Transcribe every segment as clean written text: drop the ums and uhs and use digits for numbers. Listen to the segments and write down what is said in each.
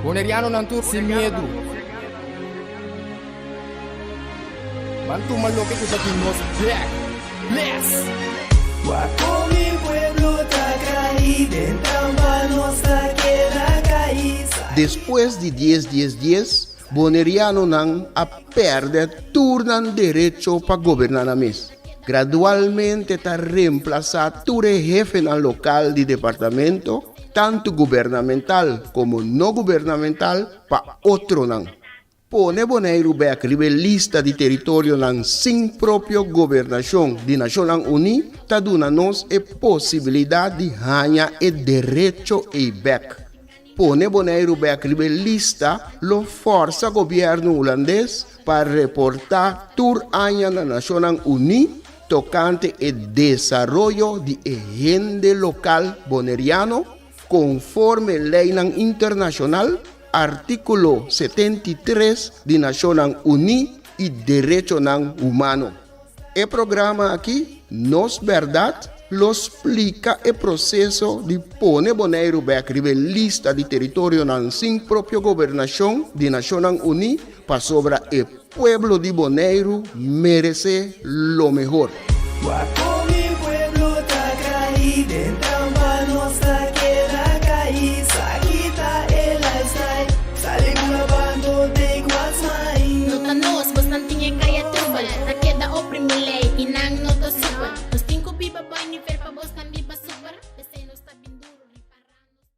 Bonerianonan tur sin miedu. Ban tuma loke ku ta di nos bek. Bless! Wak kon mi pueblo ta kai den trampa nos ta keda kai. Despues di dies dies dies, Bonerianonan a pèrdè tur nan derecho pa goberná nan mes. Gradualmente ta remplasá tur e hefenan lokal di departamento, tantu gubernamental komo no gubernamental, pa otronan. Pone Boneiru bèk riba e lista di teritorionan sin propio gobernashon di Nashonnan Uní ta duna nos e posibilidat di haña e derecho ei bèk. Pone Boneiru bèk riba e lista lo fòrsa gobièrnu hulandes pa reportá tur aña na Nashonnan Uní tokante e desaroyo di e hende lokal boneriano konforme leinan internashonal, artíkulo 73 di Nashonnan Uní i derechonan humano. E programa aki, Nos Bèrdat, lo splika e proseso di pone Boneiru bèk riba e lista di teritorionan sin propio gobernashon di Nashonnan Uní pasobra e pueblo di Boneiru meresé lo mehor. Wak kon mi pueblo ta kai den trampa nos ta keda kai sa kita e lifestyle sali ku la bando take what's mine. No ta nos, bosnan tin e kaya trubel Ta keda oprimi lei i nan no ta super Nos tin ku biba boi nivel pa bosnan biba super P'esei nos ta bin duru ripará nos ta.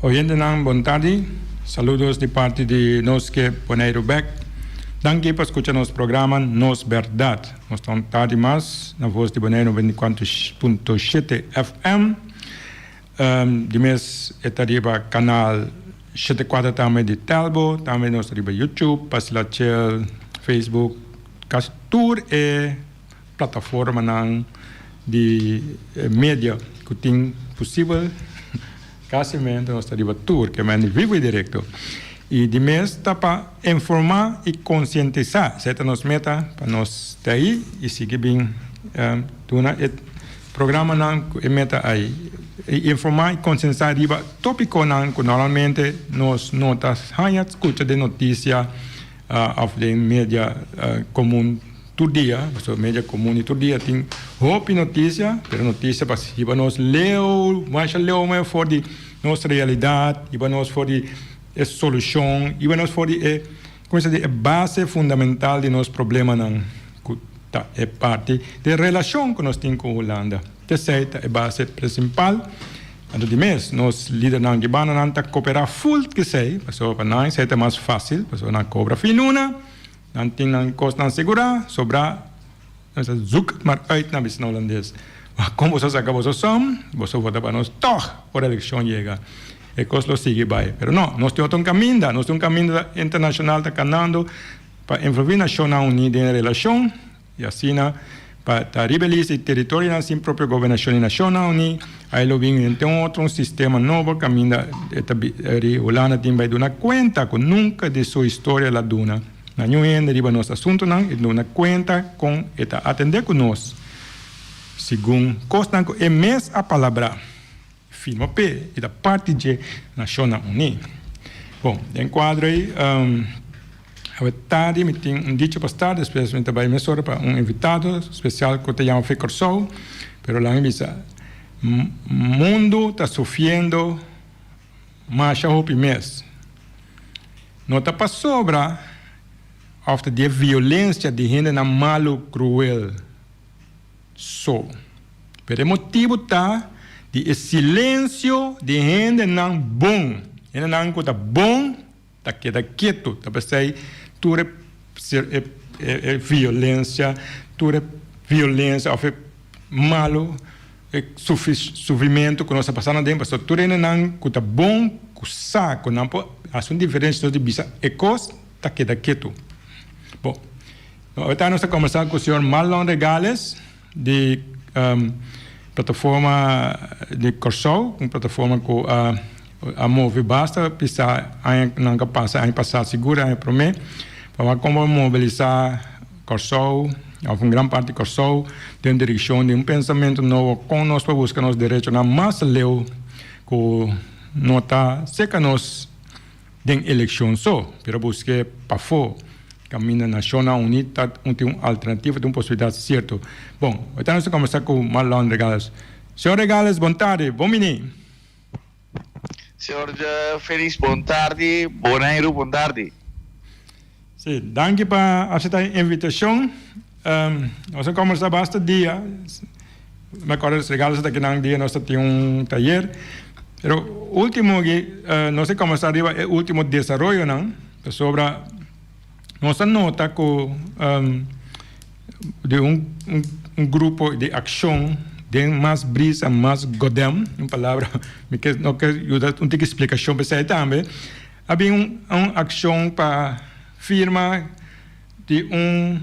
Oyentenan bon tardi, saludos di parti di nos ke Boneiru bek. Danki pa skucha nos programa Nos Bèrdat. Nos ta un tardi mas na Voz di Boneiru 94.7 FM. Di mes e ta riba kanal shete kuater tambe di Telbo, tambe nos ta riba YouTube, Pasilachel, Facebook, kasi tur e plataformanan di media ku tin posibel kasimente nos ta riba tur ke men di vivo i direkto. I di mes ta pa informá i konsientisá, esei ta nos meta pa nos ta ei i sigui bin duna e programanan ku e meta ei, informá i konsientisá riba tópikonan ku normalmente nos no ta haña skucha den notisia òf den media komun tur dia, pasobra media komun di tur dia tin hopi notisia, pero notisia pa hiba nos leu, masha leu men for di nos realidat, hiba nos for di e solushon, hiba nos for di e, komo se di, e base fundamental di nos problemanan ku ta e parti di relashon ku nos tin ku Hulanda. T'esei ta e base prinsipal. Anto di mes, nos lidernan di bandanan ta koperá ful k'esei, pasobra pa nan esei ta mas fásil, pasobra nan kobra finuna. Nan tin nan kosnan segurá, sobrá nan sa zoek het maar uit na bisa na holandes. Ma kon boso saka boso som, boso vota pa nos tòg ora elekshon yega. E kos lo sigui bai. Pero no, nos tin otro un kaminda, nos tin un kaminda internashonal ta kanando pa envolví Nashonnan Uní den e relashon i asina pa ta riba e lista di teritorionan sin propio gobernashon di Nashonnan Uní. Ai lo bin den un otro un sistema nobo kaminda e ta ri Hulanda tin bai duna kuenta ku nunka di su historia la duna na niun hende riba nos asuntunan i duna kuenta kon e ta atendé ku nos segun kosnan ku e mes a palabrá, firma p'e i ta parti dje Nashonnan Uní. Bon, den kuadro ei awe tardi mi tin un dicho pa start despues mi ta bai mesora pa un invitado spesial ku ta yama Fe Kòrsou pero laga mi bisa mundu ta sufriendo masha hopi mes. No ta pasobra òf ta di e violensia di hendenan malu kruel so, pero e motibu ta di e silensio di hendenan bon, hendenan ku ta bon ta keda ketu, ta p'esei tur e e violensia, tur e violensia òf e malu e sufrimentu ku nos ta pasando aden, pasobra tur hendenan ku ta bon ku sa ku nan por hasi un diferensia nos di bisa e kos ta keda ketu. Bon, awor nos ta kombersá ku señor Marlon Regales di plataforma di Kòrsou, un plataforma ku a a move basta pisa añanan ku a pasa, aña pasá sigur, aña promé, pa wak kon bo mobilisá Kòrsou. òf un gran parti di Kòrsou den direkshon di un pensamentu nobo kon nos por buska nos derechonan mas leu ku no ta seka nos den elekshon so, pero busk'é pafó kaminda Nashonnan Uní ta tin un alternativa, tin un posibilidat sierto. Bon, ahorita nos ta kombersá ku Marlon Regales. Señor Regales, bon tardi, bon bini. Señor Felix, bon tardi. Boneiru, bon tardi. Sí, danki pa aseptá e invitashon. Nos a kombersá basta dia. Mi akorda Regales ta kinan dia nos ta tin un tayer. Pero ultimo aki nos a kombersá riba e ultimo desaroyonan pasobra nos a nota ku di un grupo di akshon den mas brisa mas godem, un palabra mi ke no ke yuda un tiki splikashon pa esei tambe, a bin un akshon pa firma di un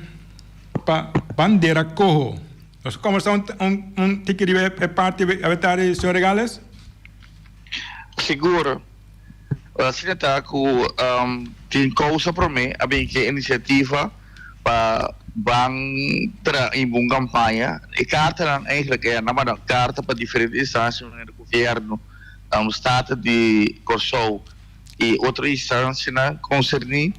pa bandera koho. Nos a kombersá un tiki riba e parti awe tardi, señor Regales? Sigur. Asina ta ku tin kousa promé a bin ke inisiativa pa ban tra un bon kampaña. E kartanan eigentlik e a manda karta pa diferente instansia manera gobièrnu, Staten di Kòrsou i otro instansianan konserní.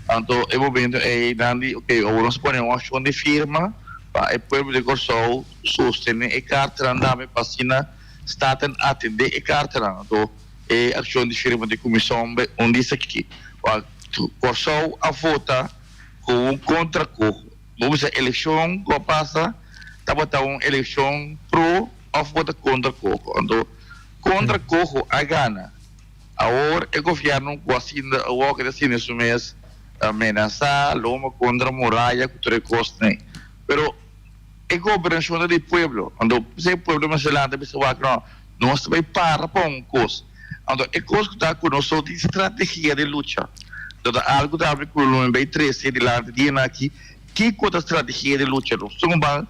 Anto e momento ei nan di oke awor nos pone un akshon di firma pa e pueblo di Kòrsou sostené e kartanan tambe pa asina Staten atendé e kartanan. Anto e akshon di firma di komishon bai un lista aki. Wak Kòrsou a vota ku un kontra ku. Bo bisa elekshon ku a pasa tabata un elekshon pro òf bo ta kontra Coho. Anto kontra Coho a gana. Awor e gobièrnu ku a sinta awor ku ta sinti su mes menasá, loma kontra muraya ku tur e kosnan. Pero e gobernashon ta di pueblo. Anto p'esei e pueblo mester lanta bisa wak no, nos ta bai para pa un kos. Anto e kos ku ta ku nos no tin strategia di lucha. Anto ta algu tambe ku lo mi bai trese dilanti di hende aki, kiko ta strategia di lucha? Nos tin ban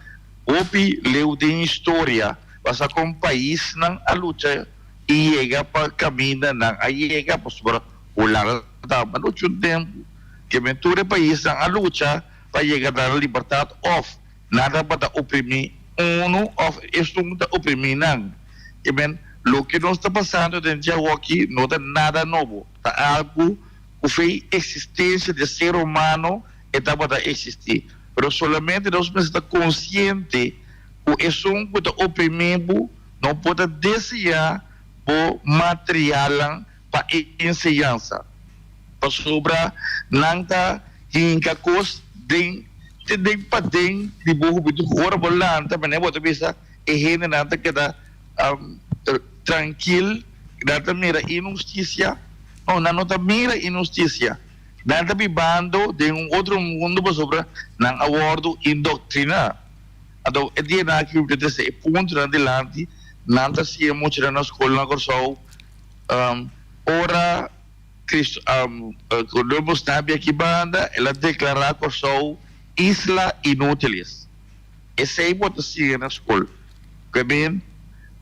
hopi leu den historia basa kon paisnan a lucha i yega pa kaminda nan a yega pasobra Hulanda tabata lucha un tempu, ke men tur e paisnan a lucha pa yega na libertat òf nan tabata oprimí unu òf esun ta oprimí nan. I men, loke nos ta pasando den djawoki no ta nada nobo, ta algu ku fei eksistensia di ser humano e tabata eksistí. Pero solamente nos mester ta konsiente ku esun ku ta oprimí bo no por ta deseá bo materialnan pa e enseñansa, pasobra nan ta hinka kos den te den paden di bo hubentud ku ora bo lanta manera bo ta bisa e hendenan ta keda trankil, nan ta mira inhustisia, no nan no ta mira inhustisia, nan ta bibando den un otro mundo pasobra nan a wòrdu indoktriná. Anto e dianan aki mi ta trese e puntonan dilanti, nan ta siña muchanan na skol na Kòrsou. Ora Cristo Columbus ta aki banda, el a declara Corsou isla inútilis. Esey bo ta siña na scol. Ke men,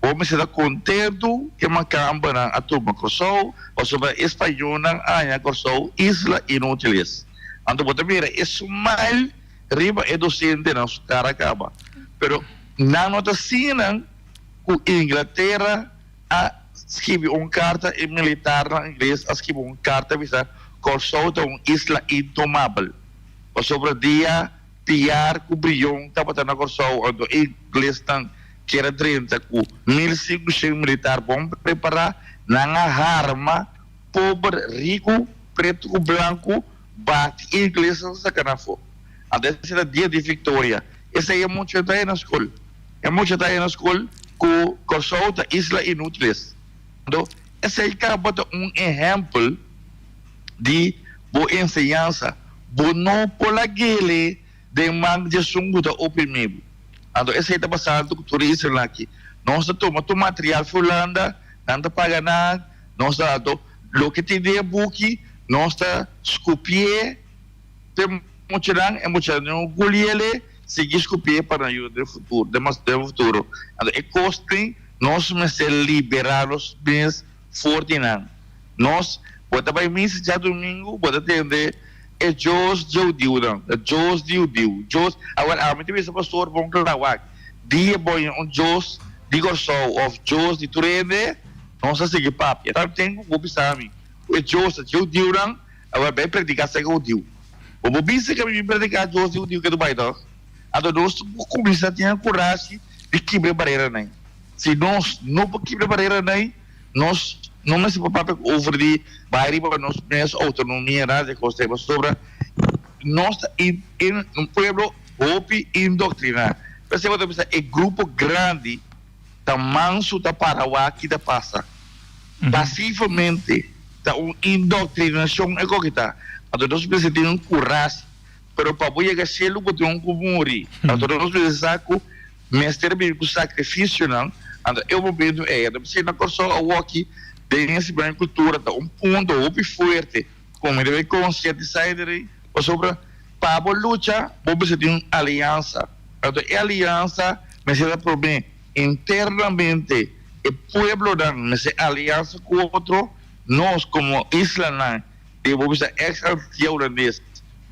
bo mester ta contento ke macambanan a tuma Corsou, pasobra e spañolnan a haña Corsou isla inútilis. Anto bo ta mira e smile riba e docentenan su cara caba. Pero nan no ta siña nan cu Inglatera a skibi un karta e militarnan ingles a skibi un karta bisa Kòrsou ta un isla intomabel pasobra dia Piar ku Brion tabata na Kòrsou anto e inglesnan kier a drenta ku 1500 militar bon prepará nan a harma pober riku pretu ku blanku bati e inglesnan saka nan afó anto esei ta dia di viktoria esei e mucha ta na skol. E mucha ta na skol ku Kòrsou ta isla inútiles. Anto esei tabata un ehèmpel di bo enseñansa. Bo no por lag'ele den man di esun ku ta oprimí bo. Anto esei ta pasando ku tur e islanan aki. Nos ta tuma tur material for Hulanda, nan ta paga nan, nos ta anto loke tin den e buki nos ta skupié p'e muchanan, e muchanan no guliele. Sigui skupié pa nan yuda den futuro, den mas den futuro. Anto e kos tin, nos mester liberá nos mes for di nan. Nos, bo ta bai misa djadumingu, bo ta tende E Dios di hudiunan, e Dios di hudiu, Dios, awor ami ta bisa pastor bon kla wak, dia bo haña un Dios di Kòrsou òf Dios di tur hende, nos ta sigui papia. Tantu tempu bo bisa mi ku e Dios ta di hudiunan, awor bai prediká serka hudiu. Bo por bisa ku ami bin prediká Dios di hudiu ke tu bai tòg? Anto nos por kuminsá tin e kurashi di kibra e bareranan. Si nos no por kibra e bareranan, Nos no mester por papia over di bai riba nos mes autonomia nada di cos ei pasobra nos ta un pueblo hopi indoctrina. P'esei bo ta bisa e grupo grandi ta mansu ta para wak ki ta pasa. Pasivamente ta un indoctrinacion e koki ta. Anto nos mester tin un kurashi pero pa bo yega cielo bo tin ku muri. Anto nos mester sa ku Mester bini ku sakrifisionan, anto e momento ei ta bisí na Kòrsou awoki den e siman di kultura ta un punto hopi fuerte ku mi debe konsientisá hende pasobra pa bo lucha bo mester tin un aliansa, anto e aliansa mester ta promé internamente e pueblonan mester aliansa ku otro, nos komo islanan di bo bisa ex Antia Hulandes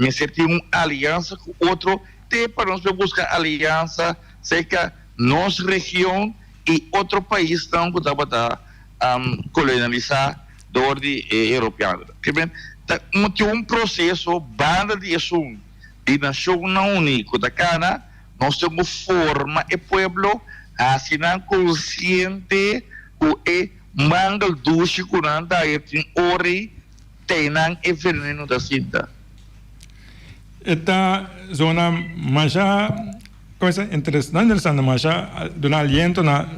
mester tin un aliansa ku otro. Te pa nos por buska aliansa serka nos region i otro paisnan ku tabata kolonialisá dor di e europeanonan. Ke men ta tin un proseso banda di esun di Nashonnan Uní ku ta kana, nos tin ku forma e pueblo, hasi nan konsiente ku e mangel dushi ku nan ta haña tin ora ei te nan e veneno ta sinta. E ta zona masha cosa interes no interesante masha duna aliento na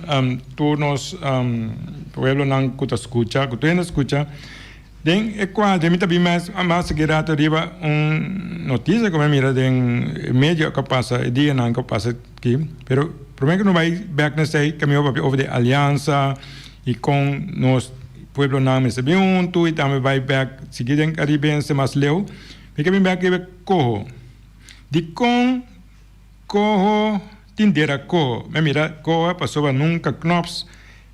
tur nos pueblonan ku ta skucha ku tur hende ta skucha den e kuadro mi ta bin mas mas sigui rato riba un notisia ku mi a mira den medio ku a pasa e dianan ku a pasa aki pero prome ku no bai bek na esei ke mi a papia over di aliansa i kon nos pueblonan mester bin huntu i tambe bai bek sigui den karibense mas leu. Mi ke bin bek riba e koho. Dikon koho tin dera koho? Mi a mira koho pasobra nunka knops.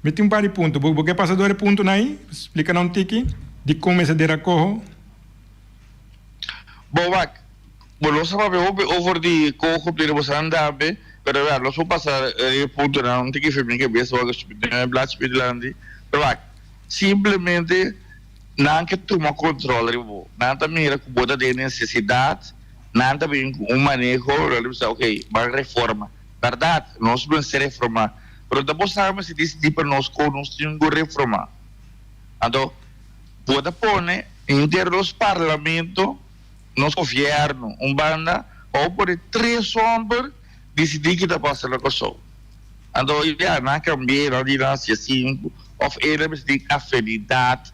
Mi tin un par di punto. Bo bo ke pasa dor e puntonan ei? Splika nan un tiki. Dikon mester dera koho? Bo wak, bo no sa papia hopi over di koho p'e bo sa andabe, pero wak, nos por pasa riba e puntonan un tiki fe mi kabes wak e blachi p'e dilanti. Pero wak, simplemente. Nan ke tuma control riba bo. Nan ta mira cu bo ta den necesidad, nan ta bin cu un maneho, nan ta bisa ok, ban reforma. Berdad, nos mester reforma, pero ta bo sa mester dicidi pa nos con nos tin cu reforma. Anto, bo ta pone henter nos parlamento, nos gobierno un banda, pa bo pone tres homber dicidi ki ta pasa na Kòrsou. Anto ya nan cambi'é nan di nan hacia sinku of e nan mester tin afinidad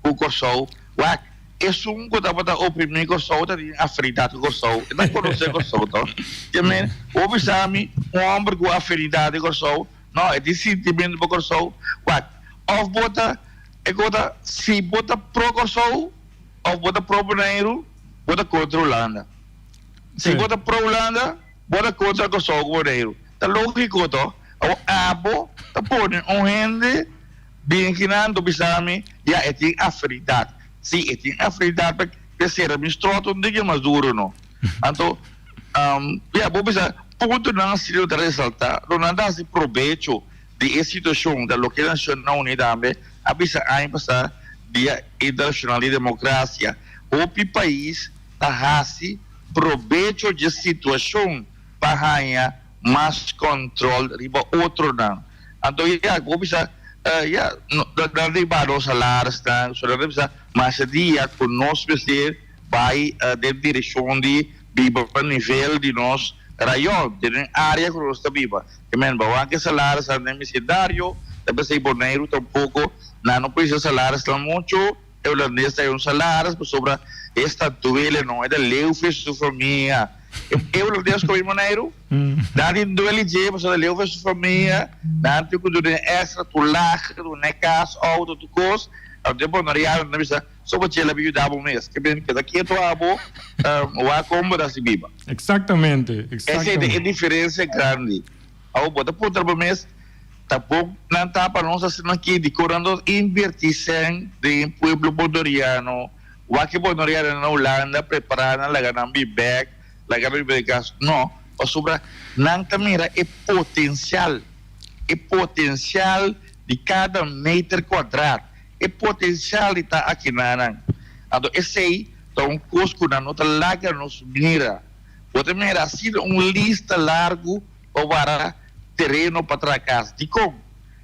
cu Kòrsou. Wak, esun cu tabata oprimi Kòrsou ta tin afinidad cu Kòrsou. E ta conoce Kòrsou to. Te men, bo bisa mi un homber cu afinidad di Kòrsou, no, e tin sintimento pa Kòrsou. Wak, of bo ta, e cu ta, si bo ta pro Kòrsou of bo ta pro Boneiru, bo ta contra Hulanda. Si bo ta pro Hulanda, bo ta kontra Kòrsou ku Boneiru. Ta lógiko to? Awor abo ta pone un hende bin kinan to bisa mi, ya e tin afinidat. Si e tin afinidat pa ke sera mi stròt un diki mas duru no. Anto ya bo bisa puntonan asina lo ta resaltá, lo nan ta hasi probecho di e situashon ta loke Nashonnan Uní tambe a bisa aña pasá Dia Internashonal di Demokrasia. Hopi pais ta hasi probecho dje situashon pa haña mas kòntròl riba otronan. Anto ya, bo bisa, ya, nan riba nos salarisnan, so nan ta bisa masha dia ku nos mester bai den direkshon di biba pa nivel di nos rayon, den e área ku nos ta biba. Ke men, bo wak e salarisnan den bisindario, ta p'esei Boneiru tampoko nan no por hisa salarisnan muchu. E hulandes ta un salaris pasobra esta duele no, e ta leu fe su famia. E hulandes ku a bin Boneiru, nan tin duele dje pasobra ta leu fe su famia, nan tin ku duna extra toelage, duna kas, outo, tur kos. Anto e boneriano ta bisa, so bo dje la bin yuda bo mes, ke bin keda ketu abo, wak kon bo ta hasi biba. Exactamente, Esei ta e diferencia grandi. Awor bo ta puntra bo mes, Ta bon nan ta pa nos asina aki? Dikon nan no inverti sèn den pueblo bondoriano? Wak e bonorianonan na Hulanda prepará nan laga nan bin bèk, laga nan biba den kas. No, pasobra nan ta mira e potensial, e potensial di kada meter kuadrat, e potensial di ta akinanan. Anto esei ta un kos ku nan no ta laga nos mira. Bo ta mira asina un lista largu pa wara tereno pa traha kas. Dikon?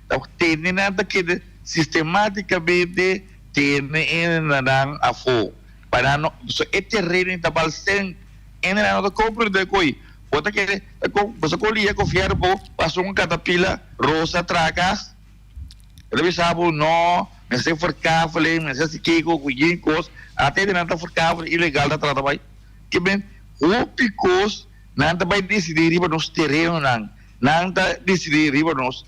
Ta tene nan ta keda sistematikamente tene hendenan afó pa nan no pasobra e tereno ta bal sèn hendenan no ta komprendé koe bo ta kere ta kon bo sa kon lia ku fièrro bo pasa un katapila rosa traha kas e ta bisa bo no mester verkaveling mester hasi kiko ku yin kos ata hendenan ta verkaveling ilegal ta trata bai ke men hopi kos nan ta bai disidí riba nos terenonan nan ta disidí riba nos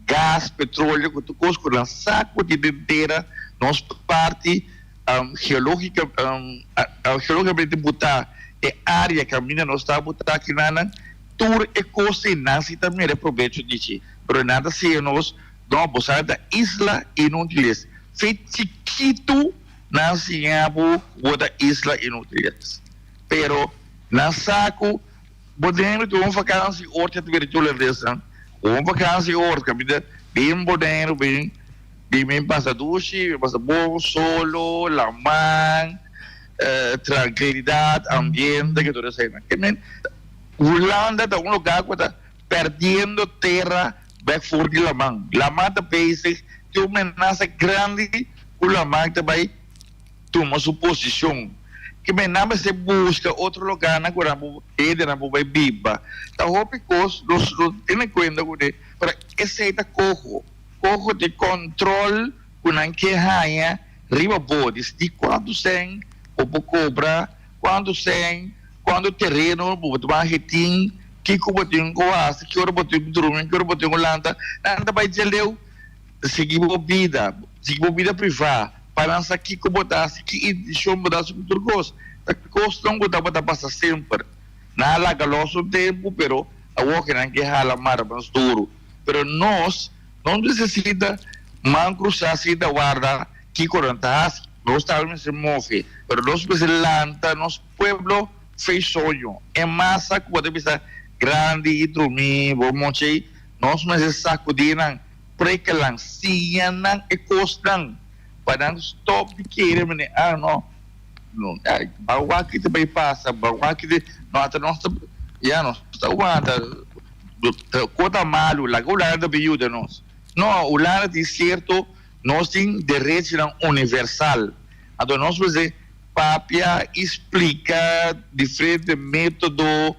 gas, petroleo ku tur kos ku nan sa ku tin den tera nos parti geologika geologikamente butá e área kaminda nos ta butá kinanan tur e kos ei nan si ta mira e probecho di dje pero nan ta siña nos no bo sa ta isla inútiles fe chikitu nan siña bo ku bo ta isla inútiles pero nan sa ku Bo den ta un vakansi ort ya ta bira chulandesnan. Un vakansi ort kaminda bin Boneiru bin bin bin pasa dushi, bin pasa bon, solo, laman, trankilidat, ambiente ke tur eseinan. Ke men Hulanda ta un lugar ku ta perdiendo tera bek for di laman. Laman ta bezig tin un menasa grandi ku laman ta bai tuma su posicion. Ke men nan mester busca otro logarnan cu nan por hende nan por bay biba. Ta hopi cos nos no tene cuenta cune, pero esey ta coho. Coho di control cu nan ke haya riba bo. Di cuanto cen bo por cobra, cuanto cen, cuanto tereno bo por tuma tin, kico bo tin cu haci, ki ora bo tin cu drumi, ki ora bo tin cu lanta. Nan ta bay dje leu. Sigui bo bida, sigui bo bida privá, pa nan sa kiko bo ta hasi, ki intishon bo ta hasi ku tur kos. Ta kosnan ku tabata pasa semper. Nan a laga lòs un tempu, pero awor ke nan ke hala mara mas duru. Pero nos no mester sinta man krusá sinta warda kiko nan ta hasi. Nos tambe mester move, pero nos mester lanta nos pueblo fe soño. E masa ku bo ta bisa grandi i drumí bo mochi, nos mester sakudí nan. Preka nan, siña nan e kosnan pa nan stop di kere mene ah no no ban wak ki ta bay pasa ban wak ki no ata nos ta ya nos ta wanta ko ta malu laga Hulanda bin yuda nos no Hulanda tin sierto nos tin derechonan universal anto nos mester papia y splika diferente metodo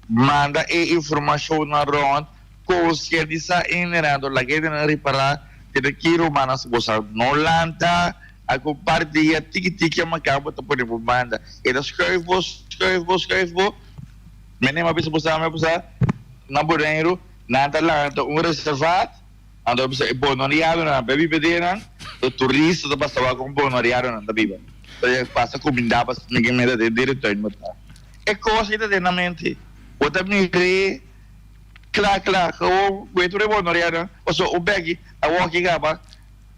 manda e informashonnan rond. Konsientisá e hendenan laga e hendenan ripará te na ki rumannan si bo sa no lanta a ku par dia tiki tiki a maká bo ta pone bo banda e ta schuif bo schuif bo schuif bo mene mi a bisa bo sa mi a bisa na Boneiru nan ta lanta un reservaat anto a bisa e bonorianonan pa e biba den nan e turista ta pasa wak kon bonorianonan ta biba pasa kuminda pa meta den dere tuin bo ta e kos ei ta den nan mente bo ta mir'é. Kla kla, gewoon ku e tur e bonoriano, pasobra un beki awor ki kaba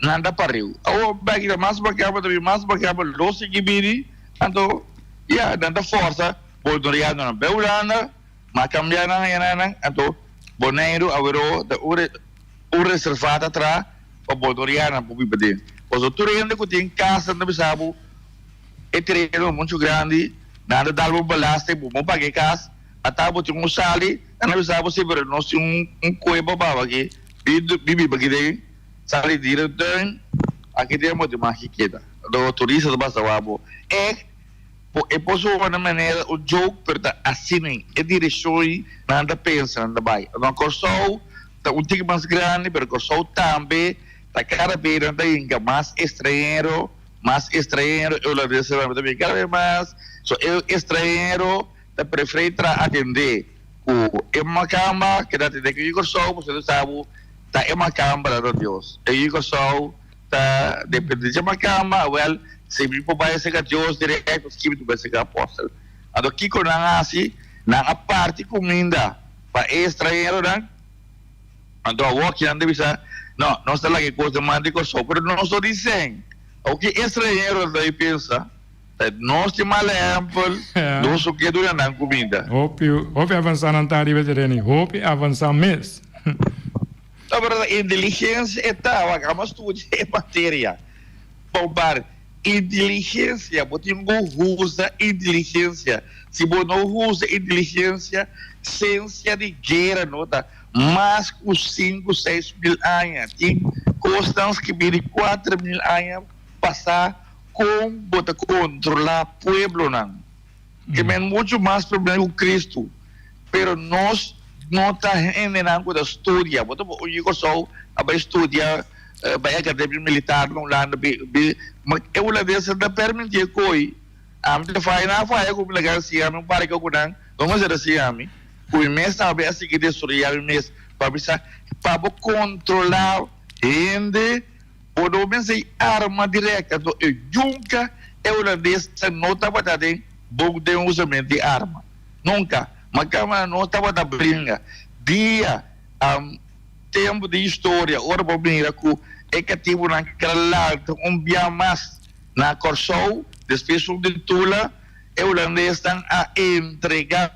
nan ta pariu. Awor beki ta mas bakaba ta bin mas bakaba lo sigui bini, anto ya nan ta forsa bonorianonan bai Hulanda, mas kambia nan ayana nan, anto Boneiru awero ta un reserva ta traha pa bonorianonan por biba den. Pasobra tur hende ku tin kas nan ta bisa bo e tereno muchu grandi, nan ta dal bo belasting, bo no paga e kas. Ata bo tin un sali, nan a bisa bo si, pero nos tin un un kueba baba aki, bi bi biba aki den, sali dierentuin, aki den bo tin mas ki keda. Anto turista ta pasa wak bo. E por e por sona manera un joke, pero ta asina e direkshon ei nan ta pensa, nan ta bai. Anto Kòrsou ta un tiki mas grandi, pero Kòrsou tambe ta kada bes nan ta hinka mas estranhero, mas estranhero, e holandesnan tambe ta bin kada bes mas, so e estranhero. Ta preferí tra atendé ku e makamba ke ta atendé ku yu Kòrsou pasobra ta sa bo ta e makamba ta Dios. E yu Kòrsou ta dependé dje makamba, awèl si mi por bai aserka Dios direkto skibi ta bai aserka apòstel. Anto kiko nan a hasi? Nan a parti kuminda pa e estranheronan. Anto awor kinan ta bisa, No, nos ta laga e kos den man di Kòrsou, pero nos no di sèn. Oke estranhero ta pensa, ta nos tin mal ehempel, nos no ke duna nan kuminda. Hopi, hopi avansá nan ta riba tereno, hopi avansá mes. No, pero ta inteligensia e ta, wak, amo studia e materia. Pomar, inteligensia, bo tin ku usa inteligensia. Si bo no usa inteligensia, sensia di guera no ta. Mas ku sinku, 6000 aña. Tin kosnan skibí di 4000 aña pasá kon bo ta kontrolá pueblonan. Ke men muchu mas problema ku Kristu. Pero nos no ta hendenan ku ta studia. Bo ta oye Kòrsou a bai studia bai akademia militar na Hulanda. Ma e hulandesnan ta permití e koi. Ami ta faya nan a faya ku mi laga siña mi un par di kos ku nan no mester a siña mi. Ku mi mes tambe a sigui destruya mi mes pa bisa pa bo kontrolá hende bo no mester e arma dirèkt. Anto e yunka e hulandesnan no tabata den bon den usamentu di arma. Nunka. Ma kama no tabata bringa. Dia tempu di historia ora bo mira ku e katibunan keda lanta un bia mas na Kòrsou despues un di Tula. E hulandesnan a entregá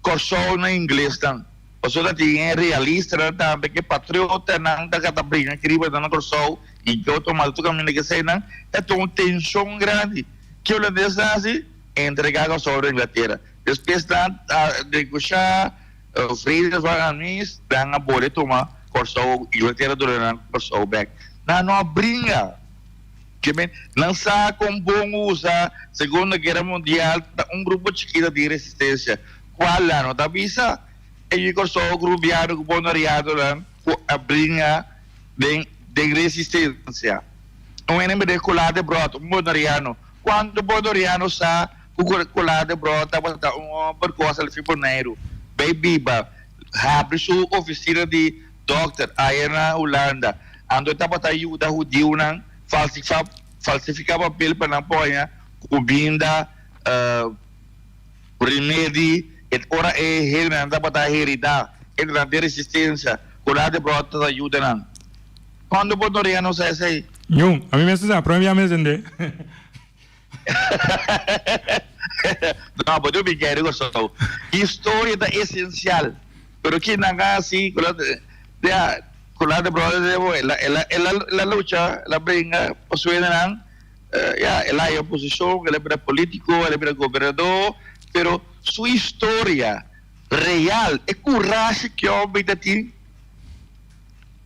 Kòrsou na inglesnan. Pasobra tin e realistanan tambe ku e patriotanan ta kata bringa aki riba nan na Kòrsou i ke otro mal tur kaminda ke eseinan ta tuma un tenshon grandi. Ke hulandesnan hasi? Entregá Kòrsou na Inglatera. Despues nan a negoshá vrede van amis, nan a bole tuma Kòrsou, Inglatera duna nan Kòrsou bèk. Nan no a bringa. Ke men nan sa kon bon usa Segunda Guera Mundial ta un grupo chikito di resistencia cual nan no ta bisa e yu Corsou grubiano cu bonorianonan cu a bringa den den resistencia. Un hende mester Colá de Brot, un bonoriano. Cuanto bonoriano sa cu Colá de Brot tabata un homber cu a sali fi Boneiru bay biba habri su oficina di Dokter aya na Hulanda anto e tabata yuda hudiunan falsifiká papel pa nan por haña kuminda, remedi. E ora e hendenan tabata heridá, hendenan den resistensia, ku nan de bròt ta yuda nan. Kuando bo no rea nos a esei? Ñun, ami mester sa, prome bia mes hende. No, bo debe kere Kòrsou. Historia ta esensial. Pero kinan a hasi ku la ya ku la de brother de bo el a el a el a lucha el a bringa pa su hendenan ya el a haya posishon el a bira politico el a bira gobernador pero su historia real e kurashi ke homber ta tin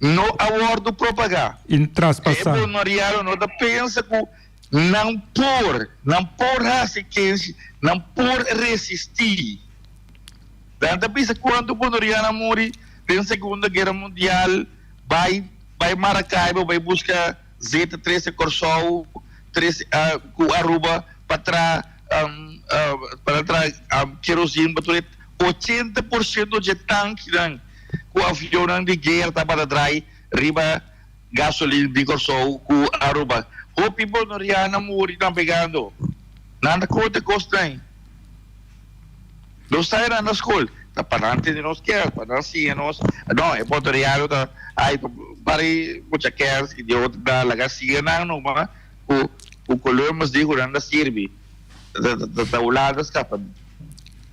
no a wordo propaga. I traspasa. E bonoriano no ta pensa ku nan por nan por hasi kenshi nan por resisti. Nan ta bisa cuanto Bonoriano a muri den Segunda Guera Mundial, bay bay Maracaibo bay busca zeta trece Corsou, trece cu Aruba pa tra pa tra kerosene pa tur e 80% dje tankinan cu avionnan di guera tabata draai riba gasolin di Corsou cu Aruba. Hopi Bonoriano a muri nabegando. Nan ta conta cosnan. Nos ta era na skol, ta pa nan tene nos kers, pa nan siña nos. No, e portoriano ta, ay, pari mucha kers i di otro ta laga siña nan numa ku ku Columbus di ku nan ta sirbi. Ta ta ta Hulanda skapa.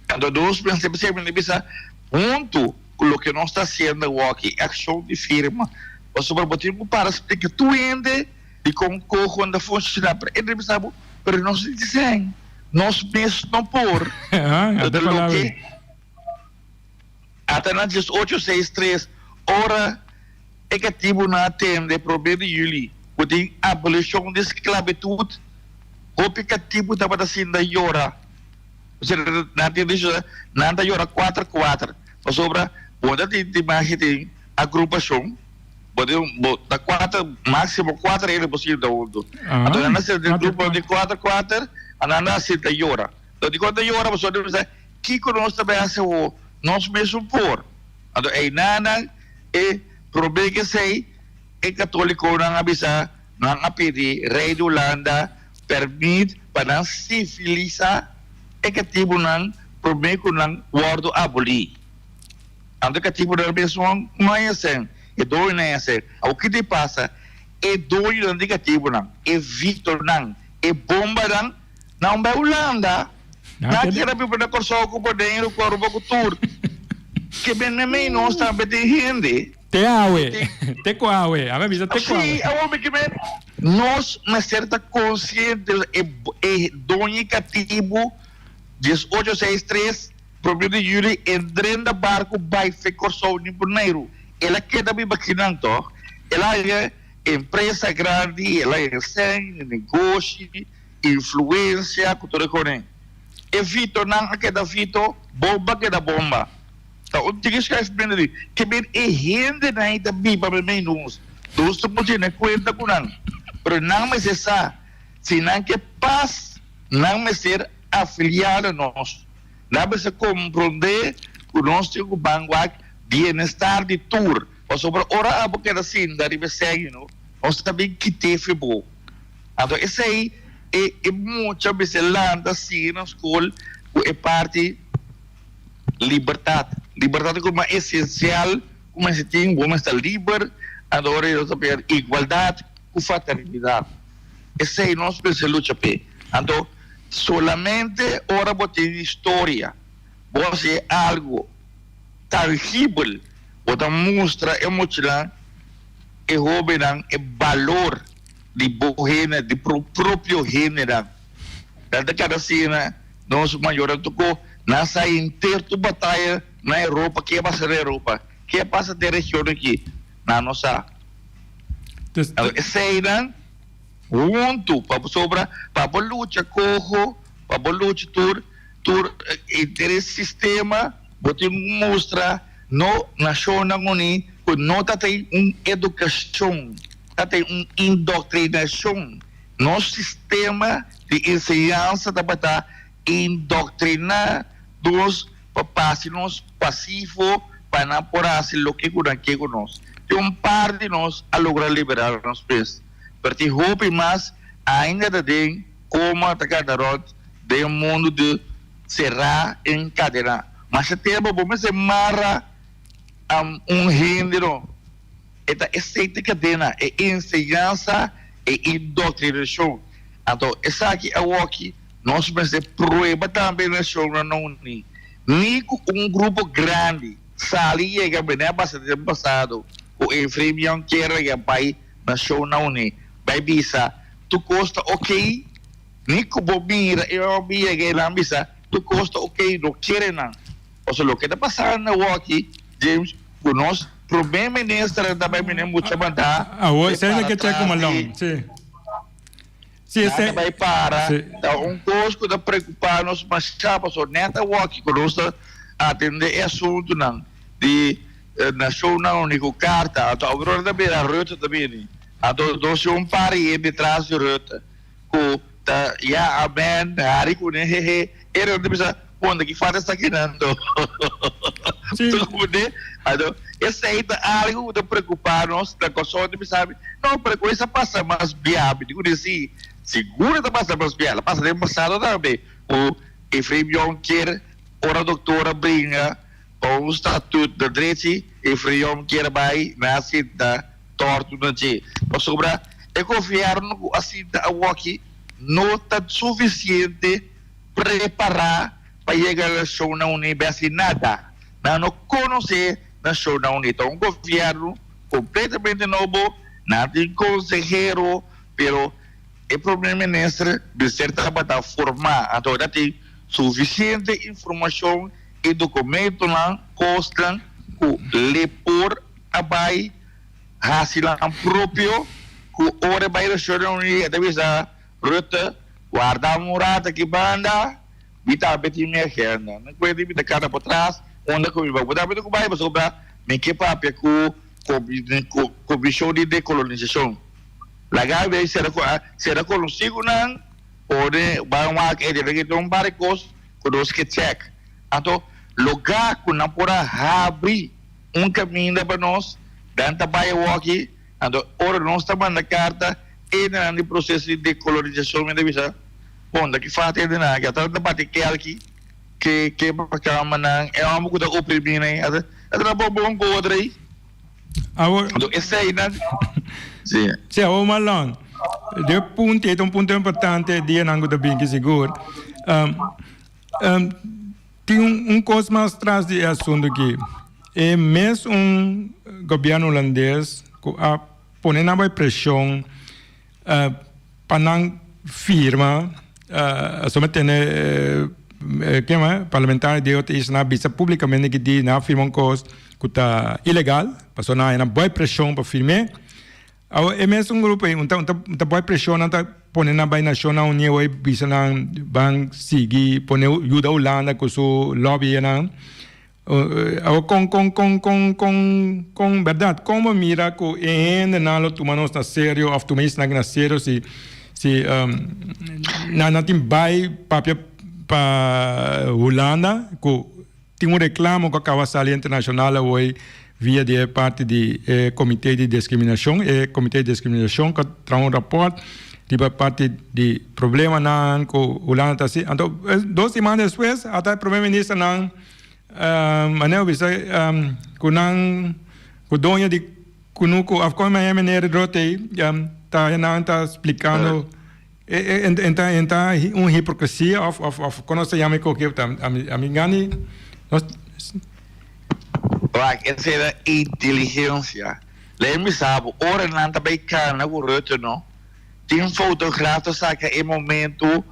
Anto nos mester semper di bisa huntu ku loke nos ta hasiendo awoki, e akshon di firma, pasobra bo tin ku para splika tur hende dikon koho ta funshoná, pero e bisa bo, pero nos di disen. Nos mes no por. Ata loke ata na 1863 ora e katibunan a tende prome di juli ku tin abolishon di sklabitut, hopi katibu tabata sinta yora. Nan tin dicho nan ta yora kuater kuater pasobra bo ta tin imagen tin agrupashon bo tin bo ta kuater máksimo kuater hende por sinta huntu. Anto nan a sinta den grupo di kuater kuater a nan a sinta yora. Anto dikon ta yora pasobra nan bisa kiko nos ta bai hasi awor nos mesun por. Anto einanan e prome ke esei e katolikonan a bisa nan a pidi rei di Hulanda permit pa nan sivilisa e katibunan prome ku nan wòrdu abolí. Anto katibunan mes no a hesé, e doñonan a hesé. Awor ki ta pasa? E doñonan di katibunan, e Victornan, e bombanan, nan bai Hulanda. Nan keda biba na Kòrsou ku Boneiru, ku Aruba, ku tur. Ke bende mei nos tambe tin hende. Te awe, te ku awe. A mi bisa te ku awe. Sí, awor mi ke men nos mester ta konsiente e e doño di katibu 18 seis tres promé di yüli e drenta barku bai fe Kòrsou ni Boneiru. El a keda biba akinan tòg. El a haña empresa grandi, el a haña sèn, negoshi. Influencia cu tur e cone. E vitonan a keda vito, bomba a keda bomba. Ta un tiki schuif bindo di ke bin e hendenan ei ta biba memey nos. Nos ta por tene cuenta cu nan. Pero nan mester sa, si nan ke pas, nan mester afilia na nos. Nan mester comprende cu nos tin cu ban wak bienestar di tur. Pasobra ora abo keda sinta riba e sèn, nos ta bin kite fi bo. Anto esei e e mucha mester lanta sigui na skol ku e parti libertat. Libertat ta kuma esensial ku mester tin, bo mester ta liber, anto ora nos ta papia igualdat ku fraternidat. Esei nos mester lucha p'e. Anto solamente ora bo tin historia, bo hasi algu tangibel, bo ta mustra e muchanan, e hobennan e balor. di bo hende, di bo propio hendenan. Nan ta kada asina, nos mayornan tocó, nan sa henter tur bataya na Europa, ke a pasa na Europa, ke a pasa den region aki, nan no sa. Eseinan huntu pasobra pa bo lucha coho, pa bo lucha tur tur henter e sistema, bo tin ku mustra no Nashonnan Uní ku no ta tin un edukashon. Ta tin un indoctrinacion. Nos sistema di enseñansa tabata indoctrina nos pa pasi nos pasivo pa nan por haci loke cu nan ke cu nos. Tin un par di nos a logra libera nos mes, pero tin hopi mas ainda ta den coma ta cana rond den un mundo di cera encadena. Masha tempo bo mester mara un hende no. E ta esei te kadena, e enseñansa, e indoctrinacion. Anto esaki awoki nos mester prueba tambe Nacionnan Uní. Ni cu un grupo grandi sali yega bene a pasa den pasado cu Efraim Jonker a bay Nacionnan Uní bay bisa tur cos ta ok, ni cu bo mira e homber yega y nan bisa tur cos ta ok, no kere nan. Pasobra loke ta pasando awoki, James, cu nos Prome minister ta bay mene mucha manda. Awor esey lo ke check como long. Si. Si esey. Ta bay para. Ta un cos cu ta preocupa nos masha pasobra net awoki cu nos ta atende e asuntonan di Nacionnan Uni cu carta anto awor ta bira Rutte ta bini anto nos tin un par di hende tras di Rutte cu ta ya amen hari cune hehe e nan ta bisa punda ki falta esaki nan anto Punda anto esey ta algo cu ta preocupa nos na Corsou ta bisa mi no pero cu esa pasa mas bia mi di cune si sigur ta pasa mas bia la pasa den pasado tambe cu Efraim Jonker ora doctor a bringa pa un statuut na drechi Efraim kier bay na sinta tortu na dje, pasobra e gobièrnu ku a sinta awoki no ta sufisiente prepará pa yega Nashonnan Uní bes di nada. Nan no konosé Nashonnan Uní. Ta un gobièrnu kompletamente nobo, nan tin konsehero, pero e prome minister mester tabata formá, anto ta tin sufisiente informashon i dokumentonan, kosnan ku le por a bai hasi nan propio ku ora e bai Nacionnan Uní e ta bisa Rutte warda un rato aki banda mi tambe tin mi agenda no kuenta mi ta kana pa tras unda ku mi bai bo tambe ta ku bai pasobra mi ke papia ku Komishon di Dekolonisacion laga mi bai sera konosí ku nan pone bai wak e debe ke un par di kos ku nos ke chèk anto lugá ku nan por a habri Un caminda pa nos, dan ta bay awoki, anto ora nos ta manda carta, hendenan di proceso di decolonisacion mi ta bisa, bon, ta ki fati hendenan aki, ata nan ta bati kelki, ke ke pa camanan, e homber cu ta oprimi nan, ata ata nan bon bon cu otro ey. Awor. Anto eseynan. Sí. Sí, awor Marlon, de punto, e ta un punto importante dianan ku ta bin ki sigur. Um, um, tin un, un kos mas tras di e asuntu aki. E mes un gobierno hulandes ku a pone nan bai preshon uh, pa nan firma, uh, a sometene uh, ken parlamentario di otro isla bisa publicamente ki di nan a firma un kos ku ta ilegal, pasobra nan a haña bai preshon pa firm'é. Awor e mesun grupo ei un ta un ta un ta bai preshon nan ta pone nan bai Nashonnan Uní awor e bisa nan ban sigui pone yuda Hulanda ku su lobbynan. Awor kon kon kon kon kon kon bèrdat kon bo mira ku e hendenan lo tuma nos na serio òf tuma esnan na serio si si nan nan tin bai papia pa Hulanda ku Tin un reklamo ku a kaba sali internashonal awor via di e parti di e komité di diskriminashon. E komité di diskriminashon ku a traha un rapòrt riba parti di problemanan ku Hulanda ta hasi. Anto dos siman despues ata e prome ministernan manera bo bisa ku nan ku doño di kunuku òf kon meneer Rutte ta nan ta splikando. E ta e ta un hipocresia of of of kono se yama e koki ta ami ami ngani nos. Wak esei ta inteligencia. Lei mi sa bo ora nan ta bay cana cu Rutte no tin fotograaf ta saca e momento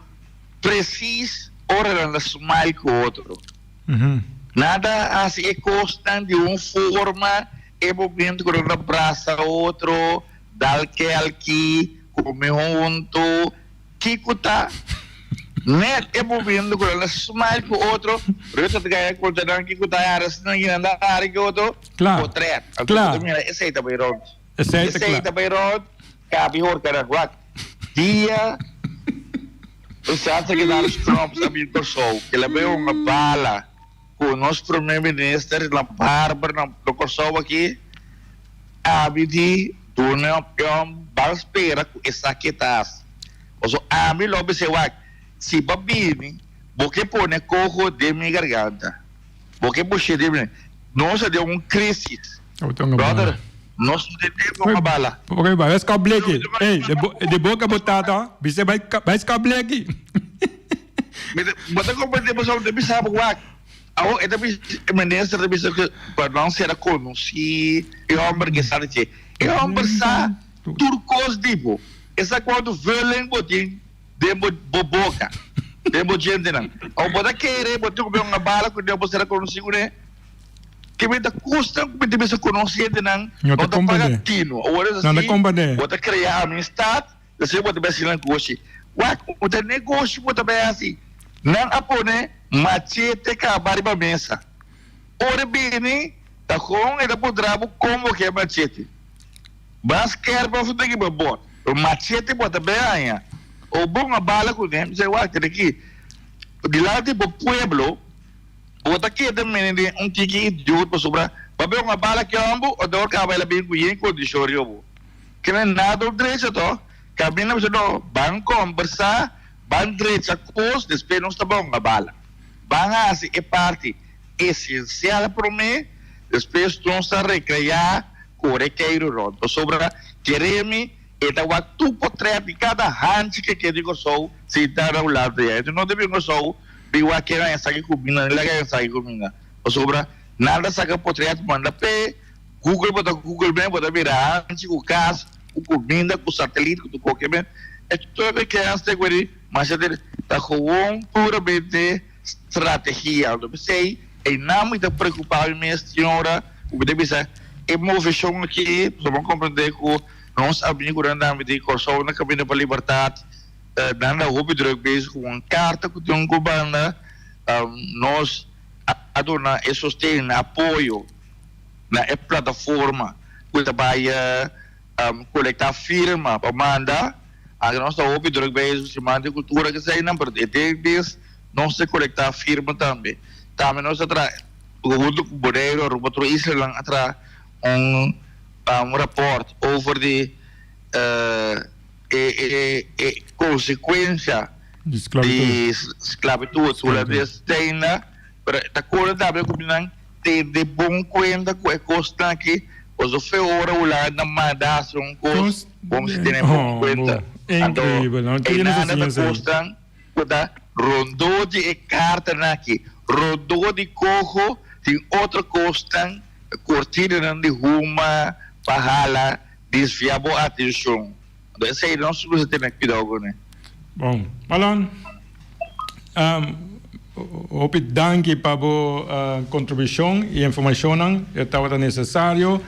precies ora nan ta smile cu otro. Nan ta haci e cosnan di un forma e momento cu nan ta brasa otro dal kelki. Come hunto, kico ta? Net e momento cu nan a smile cu otro, Rutte ta gaya conta nan kico ta hara si nan yina nan hari cu otro, potret. Anto bo ta mira esey ta bay rond. Esey ta bay rond, cabi horca nan. Wak, dia e staatssecretaris Trump a bin Corsou, el a bay hunga bala cu nos Prome Minister na Barber na Corsou aki, Abi di duna pion ban spera ku esaki ta hasi. Paso ami lo bis'é wak, si bo bini, bo ke pone koho den mi garganta. Bo ke bush'é den mi. Nos ta den un crisis. Brother, nos no tin tempo pa bala. Ok, bai skòp bleki. Ey, di boka bo tata, bis'é bai bai skòp bleki. Bo ta komprendé pasobra mi ta bisa bo wak. Awor e ta bisa, e minister ta bisa ku pa nan sera konosí e hòmber ke sa di dje. E hòmber sa tur kos di bo. E sa kuantu vulling bo tin den bo bo boka, den bo djentenan. Awor bo ta kere bo tin ku bin un bala ku bo sera konosí kuné? Ke mi ta kusta ku mi ta bisa konosí hendenan No ta no ta paga komprendé. tinu. Awor es No ta así, komprendé. bo ta krea amistat. Esei bo ta bai hasi negoshi. Wak, bo ta negoshi bo ta bai hasi. Nan a pone machete kaba riba mesa. Ora e bini, ta kon e ta puntra bo kon bo ke machete. Ba skerp of ta kiba bot. Pero machete bo ta bai haña. O bon a bala kuné. Mi sa, wak, tene aki. Dilanti bo pueblo, bo ta keda mene den un tiki idiot pasobra bo a bai un a bala ke homber, ora kaba el a bin ku yen kondishon riba bo. Kende nada lo drecha to, caminda bisa no, ban combersa, ban drecha cos, despues nos ta bonga bala. Ban haci e parti esencial prome, despues nos ta recrea, core keiro rond. Pasobra, keremi, e ta wak tur potret di cada hanchi ke ke di Corsou sinta na un lado ya. Enton no ta bin Corsou bin wak ken a esaki cuminda ni laga esaki cuminda. Pasobra nan ta saca potret manda p'e. Google bo ta google men bo ta mira hanchi ku kas ku kuminda ku satelit ku tur koke men e tur e kens te weri masha te ta gewoon puramente strategia anto p'esei einan mi ta preocupa mi mes señora ku mi ta bisa e moveshon aki pasobra bo comprende ku nos amigunan tambe di Kòrsou na Kaminda pa Libertat nan ta hopi druk bezig ku un karta ku tin un ku banda nos a duna e sosten apoyo. Na e plataforma ku ta bai kolektá firma pa manda, anke nos ta hopi druk bezig siman di kultura keseinan, pero e den bes nos ta kolektá firma tambe. Tambe nos ta traha huntu ku Boneiru, Aruba, otro islanan a traha un rapòrt over di e konsekuensia di sklabitut hulandes teinda, pero ta kore tambe ku nan. Tende bon kuenta ku e kosnan aki. Paso fe ora Hulanda manda hasi un kos, bo mester tene bon kuenta. Anto einan ta kosnan ku ta rondó di e kartanan aki, rondó di koho tin otro kosnan, kortinanan di huma pa hala desviá bo atenshon. Anto esei nos mester tene kuidou kuné. Bon, Marlon, hopi danki pa bo kontribushon i informashonnan. E tabata nesesario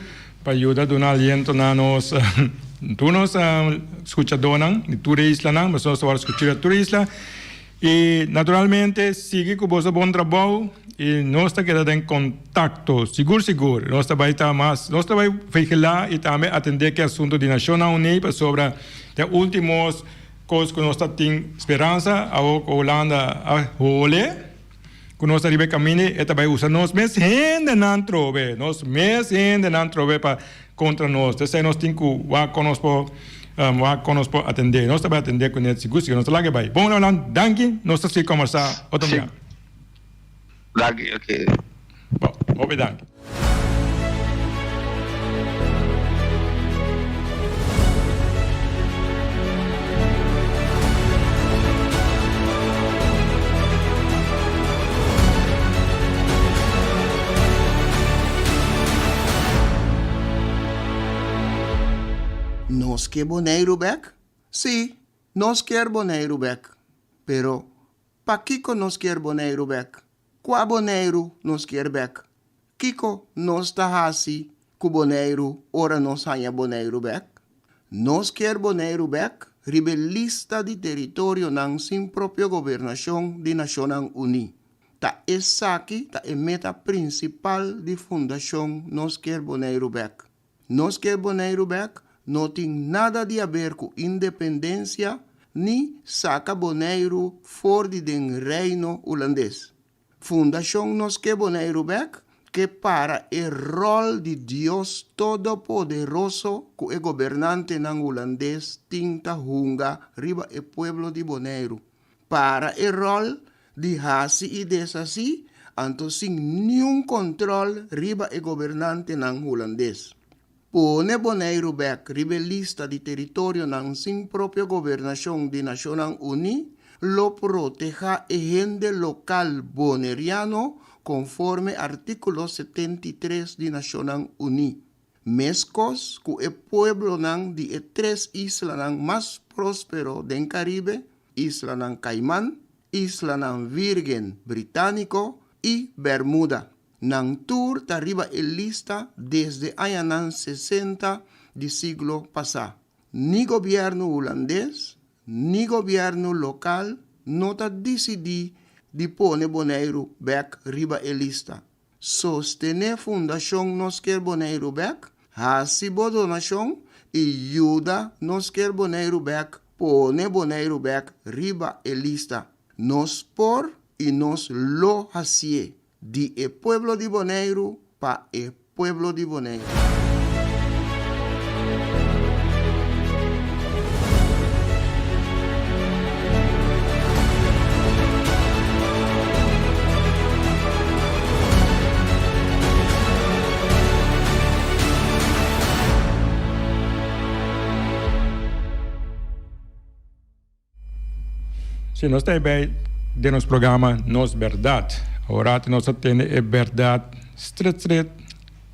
pa yuda duna aliento na nos tur nos skuchadónan di tur e islanan, pasobra nos ta wòrdu skuchí riba tur e isla. I naturalmente sigui ku boso bon trabou i nos ta keda den kontakto sigur sigur. Nos ta bai ta mas, nos ta bai vigilá i tambe atendé ku e asuntu di Nashonnan Uní pasobra den últimos kos ku nos ta tin speransa awor ku Hulanda a hole ku nos ta riba e kaminda e ta bai usa nos mes hendenan trobe, nos mes hendenan trobe pa Kontra nos. T'esei nos tin ku wak kon nos por wak kon nos por atendé. Nos ta bai atendé kuné sigur sigur. Nos ta laga e bai. Bon Roland, danki. Nos ta sigui kòmbersá otro Sí. bia. Danki, oké. Bon, hopi danki. Nos ke Boneiru bek? Sí, nos kier Boneiru bek. Pero, pakiko nos kier Boneiru bek? Kua Boneiru nos kier bek? Kiko nos ta hasi ku Boneiru ora nos haña Boneiru bek? Nos kier Boneiru bek riba e lista di teritorionan sin propio gobernashon di Nashonnan Uní. Ta esaki ta e meta prinsipal di Fundashon Nos Kier Boneiru Bek. Nos Kier Boneiru Bek no tin nada di aber ku independensia ni saka Boneiru for di den Reino Hulandes. Fundashon Nos Ke Boneiru Bek ke para e ròl di Dios Todopoderoso ku e gobernantenan hulandes tin ta hunga riba e pueblo di Boneiru. Para e ròl di hasi i deshasí anto sin niun kòntròl riba e gobernantenan hulandes. Pone Boneiru bèk riba e lista di teritorionan sin propio gobernashon di Nashonnan Uní lo protehá e hende lokal boneriano konforme artíkulo 73 di Nashonnan Uní, meskos ku e pueblonan di e tres islanan mas próspero den Karibe, Islanan Kaiman, Islanan Vírgen Britániko i Bermuda. Nan tur ta riba e lista desde añanan sesenta di siglo pasá. Ni gobièrnu hulandes ni gobièrnu lokal no ta disidí di pone Boneiru bèk riba e lista. Sostené Fundashon Nos Kier Boneiru Bèk, hasi bo donashon i yuda Nos Kier Boneiru Bèk pone Boneiru bèk riba e lista. Nos por i nos lo hasié. Di e pueblo di Boneiru pa e pueblo di Boneiru. Si nos ta bay den nos programa Nos Berdad. Awor nos ta tende e berdad stret stret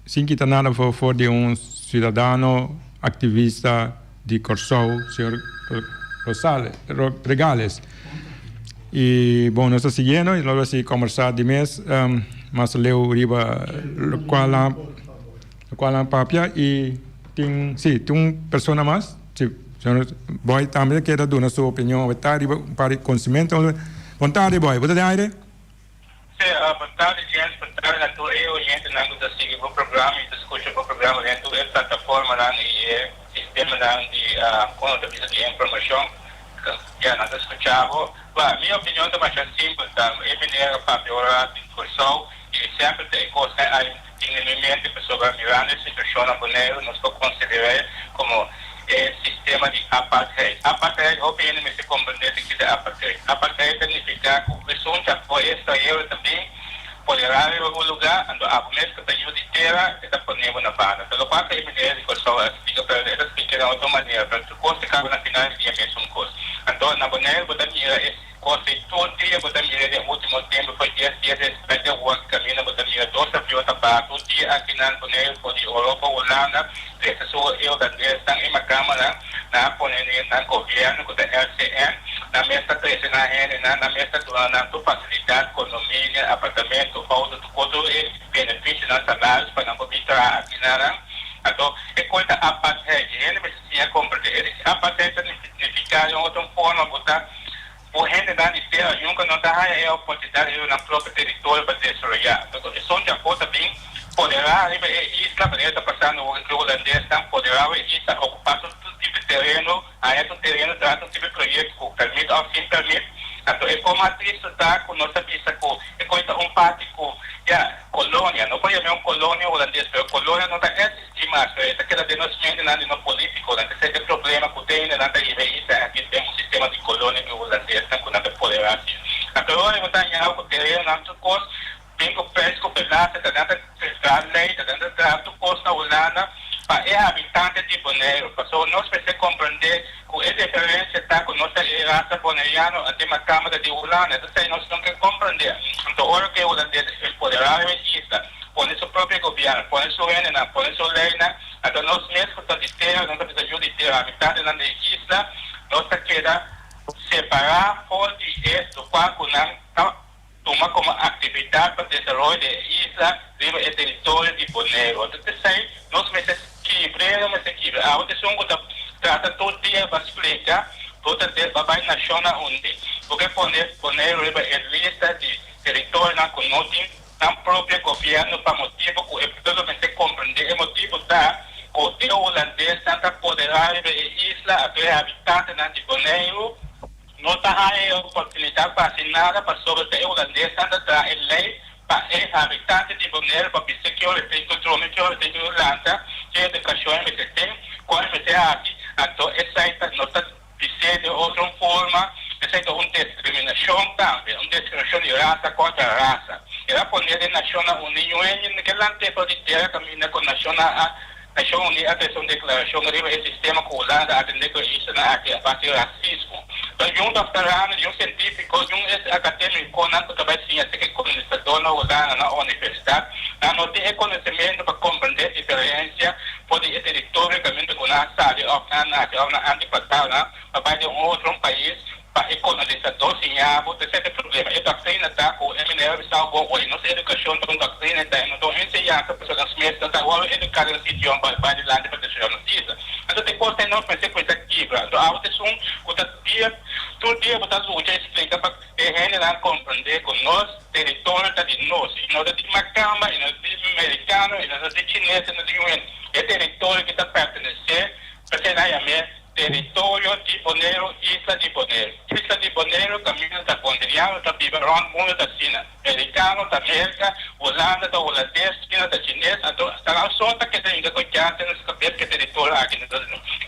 sin kita nada for for di un ciudadano activista di Corsou, señor Rosales, Regales. Y bon nos ta siguiendo y nos ta sigui combersa di mes mas leu riba locual locual nan papia y tin si tin un persona mas. Si, señor Boy tambe ta keda duna su opinion awe tardi riba un par di conocimento. Bon tardi Boy, bo ta den aire? Si, bon tardi James, bon tardi na tur e oyentenan cu ta sigui bo programa y ta scucha bo programa den tur e plataformanan y e sistemanan di, con lo ta bisa, di informacion. Ya, nan ta scucha bo. Ba, mi opinion ta masha simpel, ta e meneer a papia ora di Curaçao y semper ta e cosnan ay Tin den mi mente pasobra mirando e situacion na Boneiru nos por consider'e como e sistema di apartheid. Apartheid, hopi hende mester comprende di kiko ta apartheid. Apartheid ta nifica cu esun ta for e extranhero ta bin. poderá riba bo lugá, anto abo mes ku ta yu di tera, e ta pone bo na banda. Ta lokual ta e manera di Kòrsou a splika, pero e ta splika den otro manera, pero tur kos ta kaba na final di dia mesun kos. Anto na Boneiru bo ta mira e kos ei tur dia, bo ta mira den último tempu for dies dies despues di awor ki kaminda bo ta mira dos avion ta baha tur dia aki na Boneiru for di Europa, Hulanda, trese su e holandesnan e makamanan, nan a pone nan gobièrnu ku ta RCN, nan mes ta trese nan hendenan, nan mes ta duna nan tur fasilidat, kondominio, apartamento, outo, tur kos, tur e benefisionan, salarios pa nan por bin traha aki na nan. Anto e kos ta apartheid, e hende mester siña komprendé e. Apartheid ta nifiká den otro forma ku ta bo hendenan di tera nunka no ta haña e oportunidat riba nan propio teritorio pa desaroyá. Anto esun djapo ta bin poderá riba e isla, manera ta pasando awor ku e hulandesnan poderá riba e isla, okupá tur tipo di tereno, haña tur tereno, traha tur tipo di proyekto ku pèrmit òf sin pèrmit. Anto e kon mas tristu ta ku nos ta bisa ku e kos ta un parti ku ya kolonia, no por yam'é un kolonia hulandes, pero kolonia no ta eksistí mas, pero e ta keda den nos mentenan di nos polítikonan. Esei ta e problema ku te hende nan ta riba e isla aki den un sistema di kolonia di hulandesnan ku nan ta poderá asina. Anto ora bo ta haña ku terenonan tur kos Bin ku pes ku pedaso ta nan ta traha lei, ta nan ta traha tur kos na Hulanda pa e habitante di Boneiru. Pasobra nos mester komprendé ku e diferensia ta ku nos ta e rasa boneriano a den makamba ta di Hulanda. Esei nos no ke komprendé. Anto ora ku e hulandes empoderá riba e isla, pone su propio gobièrnu, pone su hendenan, pone su leinan, anto nos mes ku ta di tera, nos ta bisa yu di tera, habitantenan di e isla, nos ta keda separá for di e lokual ku nan ta. Tuma komo aktividat pa desaroyo di e isla riba e teritorio di Boneiru. Anto p'esei nos mester kibr'é, nos mester kibra. Awe ta esun ku ta trata tur dia pa splika bo ta pa bai Nashonnan Uní. Bo ke pone Boneiru riba e lista di teritorionan ku no tin nan propio gobièrnu pa motibu ku e pueblo mester komprendé e motibu ta ku e hulandesnan ta poderá riba e isla anto e habitantenan di Boneiru No ta haña e oportunidat pa hasi nada pasobra ta e hulandesnan ta traha e lei pa e habitante di Boneiru pa bisa ki ora e tin ku drumi, ki ora e tin ku lanta, ki edukashon e mester tin, kon e mester hasi. Anto esei ta no ta bis'é den otro forma, esei ta un diskriminashon tambe, un diskriminashon di rasa kontra rasa. El a pone den Nashonnan Uní ñueño ke lant'é for di tera kaminda ku nashonnan a Nashon Uní a trese un deklarashon riba e sistema ku Hulanda a tende ku e islanan aki a base di rasismo. Ta yun dòktorando, yun sientífiko, yun akadémikonan ku ta bai siña seke kolonisadó na Hulanda na universidat, nan no tin e konosementu pa komprendé diferensia for di e teritorio kaminda ku nan a sali òf nan a nase òf nan antepasadonan pa bai den un otro pais. Pa e kolonisadó siña bo ta sete problema. E doktrina ta ku e manera bisa bo oye nos edukashon ta un doktrina ta e no ta un enseñansa pasobra nos mes no ta wòrdu eduká den nos idioma pa bai dilanti pa desaroyá nos isla. Anto te kos ta nos mester kuminsá kibra. Anto abo ta esun ku ta dia tur dia bo ta lucha i splika pa e hendenan komprendé ku nos teritorio ta di nos i no ta di makamba i no ta di merikano i no ta di chines i no ta di un hende. E teritorio ki ta pertenesé p'esei nan yam'é Teritorio di Boneiru Isla di Boneiru Isla di Boneiru kaminda ta boneriano ta biba rònt mundu ta asina merikano ta Merka Hulanda ta hulandes China ta chines anto ta so ta keda hinka ku djante nos kabes ke teritorio aki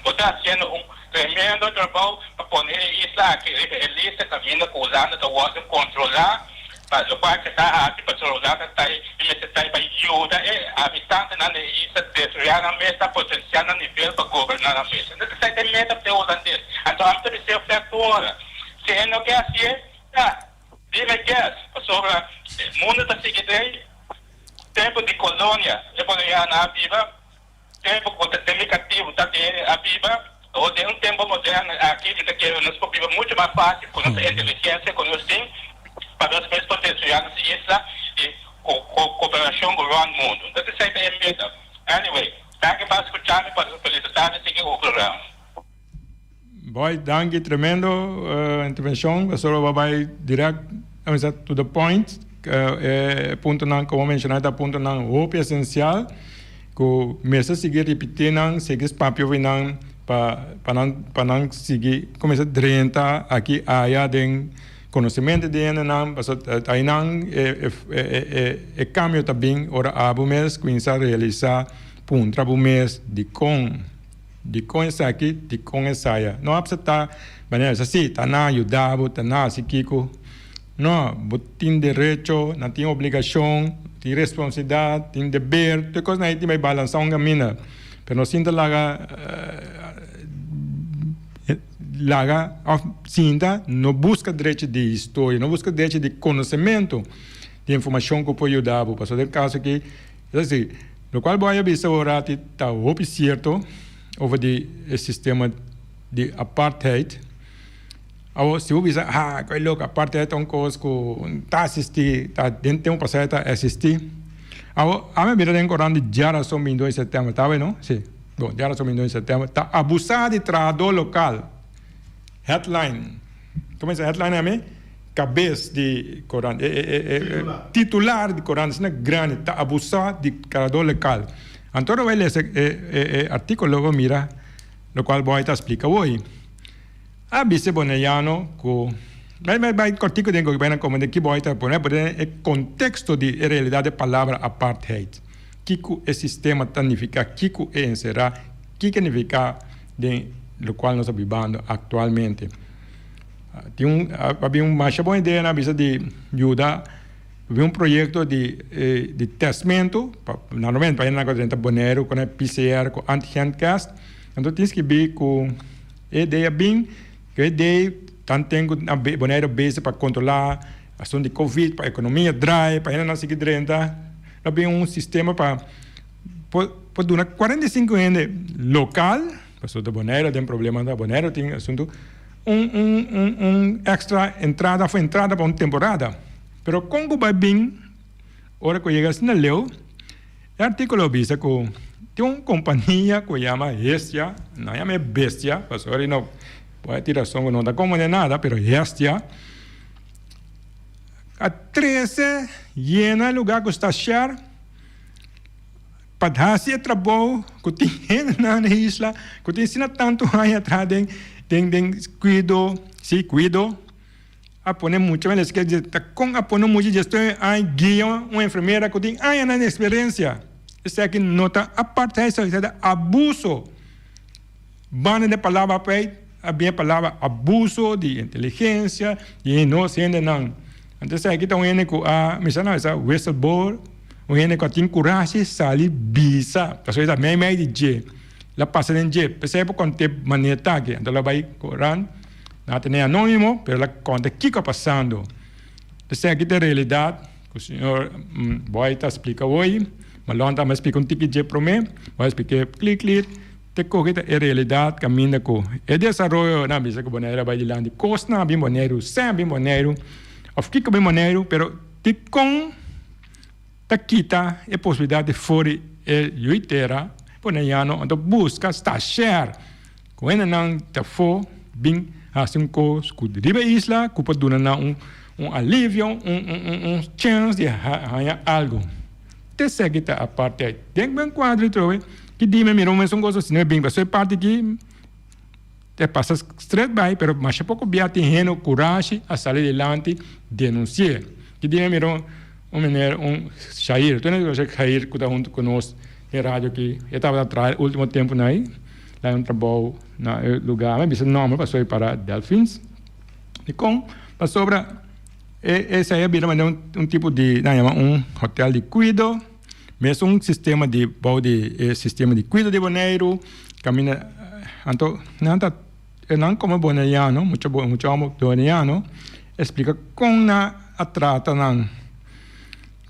bo ta hasiendo un tremendo trabou pa pone e isla aki riba e lista kaminda ku Hulanda ta wòrdu kontrolá. Pa lokual ke ta hasi pasobra Hulanda ta i mester ta i pa yuda e habitantenan di e isla desaroyá nan meta potensial nan nivel pa goberná nan mes. Entonces esei ta e meta p'e hulandes. Anto ami ta bis'é ofèrt ora. Si e no ke hasié, ya, dime kes, pasobra e mundu ta sigui den tempu di kolonia. E bolonianan a biba tempu ku ta den mi katibu ta den a biba. Awor den un tempu moderno aki mi ta kere nos por biba muchu mas fásil ku nos inteligensia ku nos tin pa nos mes por destruyá nos isla i ku kooperashon ku rònt mundu. Entonces esei ta e meta. Anyway, danki pa skucha mi, pa felisitá mi sigui ku programa. Boy, danki, tremendo intervenshon. Pasobra bo a bai direct, a misa to the point. E puntonan ku bo menshoná ta puntonan hopi esensial ku mester sigui ripití nan, sigui papia obi nan pa pa nan pa nan sigui kuminsá drenta aki aya den konosementu di hendenan. Pasobra ainan e e e kambio ta bin ora abo mes kuminsá realisá, puntra bo mes dikon. Dikon esaki, dikon esaya. No apseptá manera esei. Sí, ta nan yuda bo, ta nan hasi kiko. No, bo tin derecho, nan tin obligacion, tin responsabilidad, tin deber, tur e cosnan ei tin bay balansa un caminda. Pero no sinta laga laga of sinta no busca derecho di historia, no busca derecho di conocemento di informacion cu por yuda bo. Pasobra den caso aki, es asi, locual bo a bisa ora ti ta hopi cierto over di e sistema di apartheid. Awor, si bo bisa, Ha, ku e loko, apartheid ta un kos ku ta asistí, ta den tempu pasá e ta asistí. Awor, ami a mira den koran di djarason binti di sètèmber, ta awe no? Si, bon, djarason binti di sètèmber, ta abusá di trahadó lokal. Headline, komo e sa headline ami? Kabes di koran, e e e titular di koran asina grandi, ta abusá di trahadó lokal. Anto ora bo a lesa e e artíkulo bo mira lokual bo a ta splika awor. A bisa e boneiano ku bai bai bai kòrtiku den ku bai na komprendé ki bo ta pone por den e konteksto di e realidat e palabra apartheid. Kiko e sistema ta nifiká, kiko e enserá, kiko e nifiká den lokual nos ta bibando aktualmente. Tin un a bin un masha bon idea nan a bisa di yuda bin un proyekto di di tèstmentu pa normalmente pa hende nan ku a drenta Boneiru ku nan PCR ku antigen test anto tin skibí ku E idea bin ku e idea tan ten ku na Boneiru bese pa kontrolá asuntu di covid, pa ekonomia drai, pa hendenan sigui drenta. Lo bin un sistema pa por por duna 45 hende lokal, pasobra ta Boneiru den problema ta Boneiru tin asuntu, un un un un extra entrada òf entrada pa un temporada. Pero kon ku bai bin ora ku yega asina leu? E artíkulo a bisa ku tin un kompania ku yama Hestia, nan yama e bestia, pasobra i no por a tira son ku no ta komprende nada, pero Hestia a trese yena e lugá ku sta shèr pa hasi e trabou ku tin hendenan na e isla ku tin asina tantu aña atrás den den kuido, si kuido. A pone mucha mester ke dje ta kon a pone mucha dje estoy a guia un enfermera ku tin añanan di eksperensia. Esaki no ta apartheid esaki ta abuso. Banda di palabra apartheid a bin e palabra abuso di inteligensia di nos hendenan. Anto esaki ta un hende ku a mi sa no esa whistleblower un hende ku a tin kurashi sali bisa pasobra e ta meimei di dje la pasa den dje p'esei por konte manera ta aki anto lo bai koran. Nan a tene anónimo, pero el a konta kiko a pasando. Esaki ta e realidat ku señor Boy ta splika hoy. Malon ta splika un tiki dje promé. Boy a splik'é klir klir. Te kohe ta e realidat kaminda ku e desaroyo nan a bisa ku Boneiru a bai dilanti. Kosnan a bin Boneiru, sèn a bin Boneiru òf kiko a bin Boneiru, pero dikon ta kita e posibilidat di for di e yu tera boneiano anto buska stashèr. Ku hendenan ta fo bin hasi un kos ku riba e isla ku por duna nan un un alivio, un un un chèns di haña algu. Te esaki ta aparte. Den ben kuadro atrobe ki di mi mira un mesun kos asina bin pasobra e parti aki ta pasa stret bai pero masha poko bia tin hende ku kurashi a sali dilanti denunsi'é. Ki di mi mira un meneer un Shair, tur hende konosé Shair ku ta huntu ku nos den radio aki, e tabata traha e ultimo tempunan ei. Laga un trabou na e lugar. Mi bisa nomber pasobra e para Delfins. Dikon? Pasobra e esei a bira manera un tipo di nan yama un hotel di kuido. Mes un sistema di bou di e sistema di kuido di Boneiru. Kaminda anto nan ta nan komo boneiano mucha mucha homo boneiano e splika kon nan a trata nan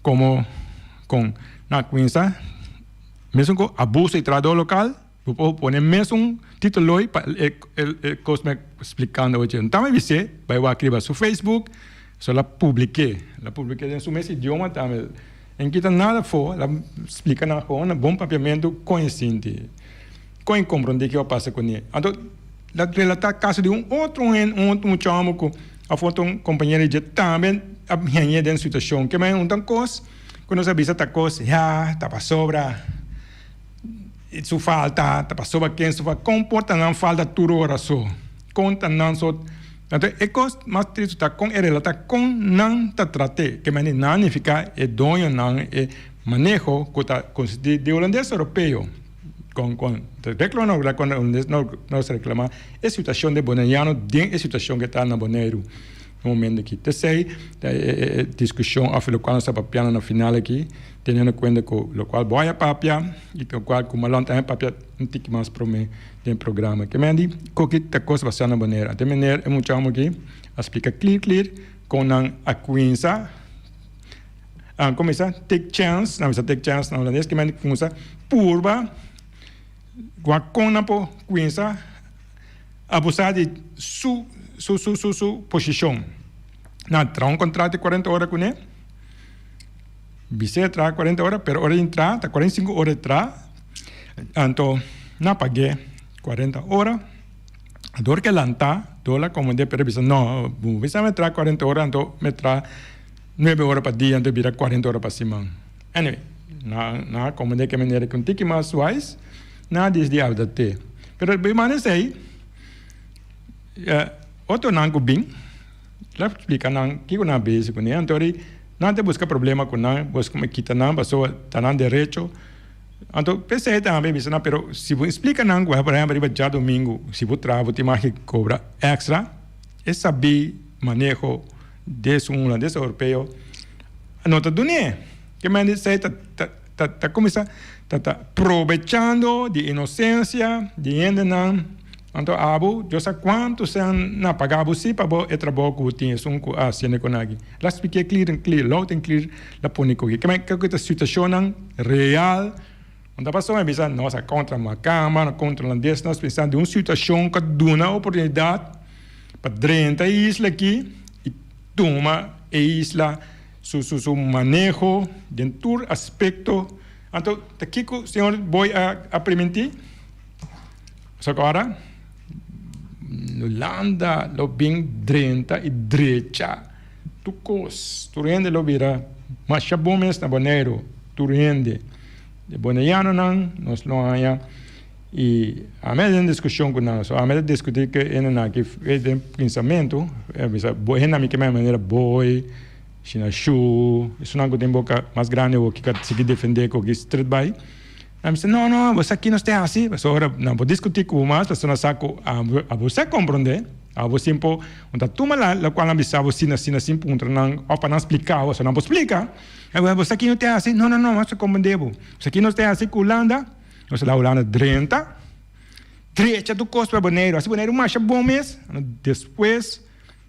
komo kon nan a kuminsa. Mesun ku abuso di trahadó lokal, bo por pone mesun titulo pa e kos mi a splikando awe. Nta mi bis'é bai wak riba su Facebook, so el a publik'é. El a publik'é den su mes idioma tambe. E no kita nada afó, el a splika nan gewoon na bon papiamentu kon e sinti, kon e komprondé kiko a pasa kuné. Anto el a relatá kaso di un otro hende, un otro mucha hòmber ku òf otro kompañero di dje tambe a hañ'é den situashon. Ke manera un ta kos. Ku nos a bisa ta kos, ya, ta pasobra su falta, ta pasobra ken su falta. Kon por ta nan falta tur ora so? Kon ta nan so? Anto e kos mas tristu ta kon e relata kon nan ta trat'é. Ke manera nan nifiká e doñonan, e maneho ku ta konsistí di hulandes oropeo. Kon kon ta reklama no berdad kon hulandes no nos reklamá e situashon di boneriano den e situashon ke ta na Boneiru. E momento aki. T'esei ta e discusion of locual nos ta papiando na final aki, teniendo cuenta cu locual bo a papia y locual cu Marlon tambe a papia un tiki mas prome den e programa. Ke men di koki ta cos basa na manera. Anto e meneer, e mucha homo aki a splica clear clear con nan a cuminsa, a cuminsa take chance, nan bisa take chance na holandes, ke men di cuminsa purba wak con nan por cuminsa. Abusá di su su su su su posishon. Nan traha un kontrato di kuarenta ora kuné. Bis'é traha kuarenta ora, pero ora di traha ta 45 ora e traha. Anto nan pag'é kuarenta ora. Dor ke lantá, dor la komand'é pero e bisa no, bo bisa mi traha kuarenta ora anto mi traha nuebe ora pa dia anto e bira kuarenta ora pa siman. Anyway, nan nan a komand'é ke manera ku un tiki mas wise. Nan a disdi abda te. Pero bi manda esei, otronan ku bin, la splika nan kiko nan a bezi kuné. Anto ri nan ta buska problema ku nan, buska pa kita nan pasobra ta nan derecho. Anto p'esei tambe bisa nan, pero si bo splika nan ku por ehempel riba djadumingu si bo traha bo tin mag di kobra èkstra, e sabí maneho di esun hulandes europeo no ta dun'é. Ke mende esei ta. Ta ta kuminsá ta ta probechando di inosensia di hendenan. Anto abo, Dios sa kuantu sèn nan a paga bo si pa bo e trabou ku bo tin esun ku a hasiendo kon aki. La spik'é clear and clear, loud and clear la pone ku aki. Kimen ke ta situashonnan real. No ta pasobra mi bisa nos a kontra makamba, no kontra holandes, nos pensando di un situashon ku a duna oportunidat pa drenta e isla aki i tuma e isla. Su su su maneho den tur aspecto. Anto ta kico señor Boy a a priminti? Pasobra ora Hulanda lo bin drenta y drecha tur cos. Tur hende lo bira masha bon mes na Boneiru. Tur hende. De Boneianonan nos lo haña y ami a den discusion cu nan. So ami ta discuti cu hendenan aki den pensamentu. A bisa bo hende ami ke manera Boy. Shina shu, esunnan ku tin boka mas grandi awor ki ka sigui defendé ku ki stret bai. Nan bisa, no, no, bo sa ki nos ta hasi? Pasobra nan por diskutí ku bo mas, pasobra nan sa ku abo sa komprondé, abo sin por, un ta tuma la lokual nan bisa bo asina, asina, sin puntra nan òf pa nan splika bo, pasobra nan por splika. Bo sa ki nos ta hasi? No, no, no, nos ta komprondé bo. Bo sa ki nos ta hasi ku Hulanda? Nos ta laga Hulanda drenta, drecha tur kos pa Boneiru, hasi Boneiru masha bon mes, despues.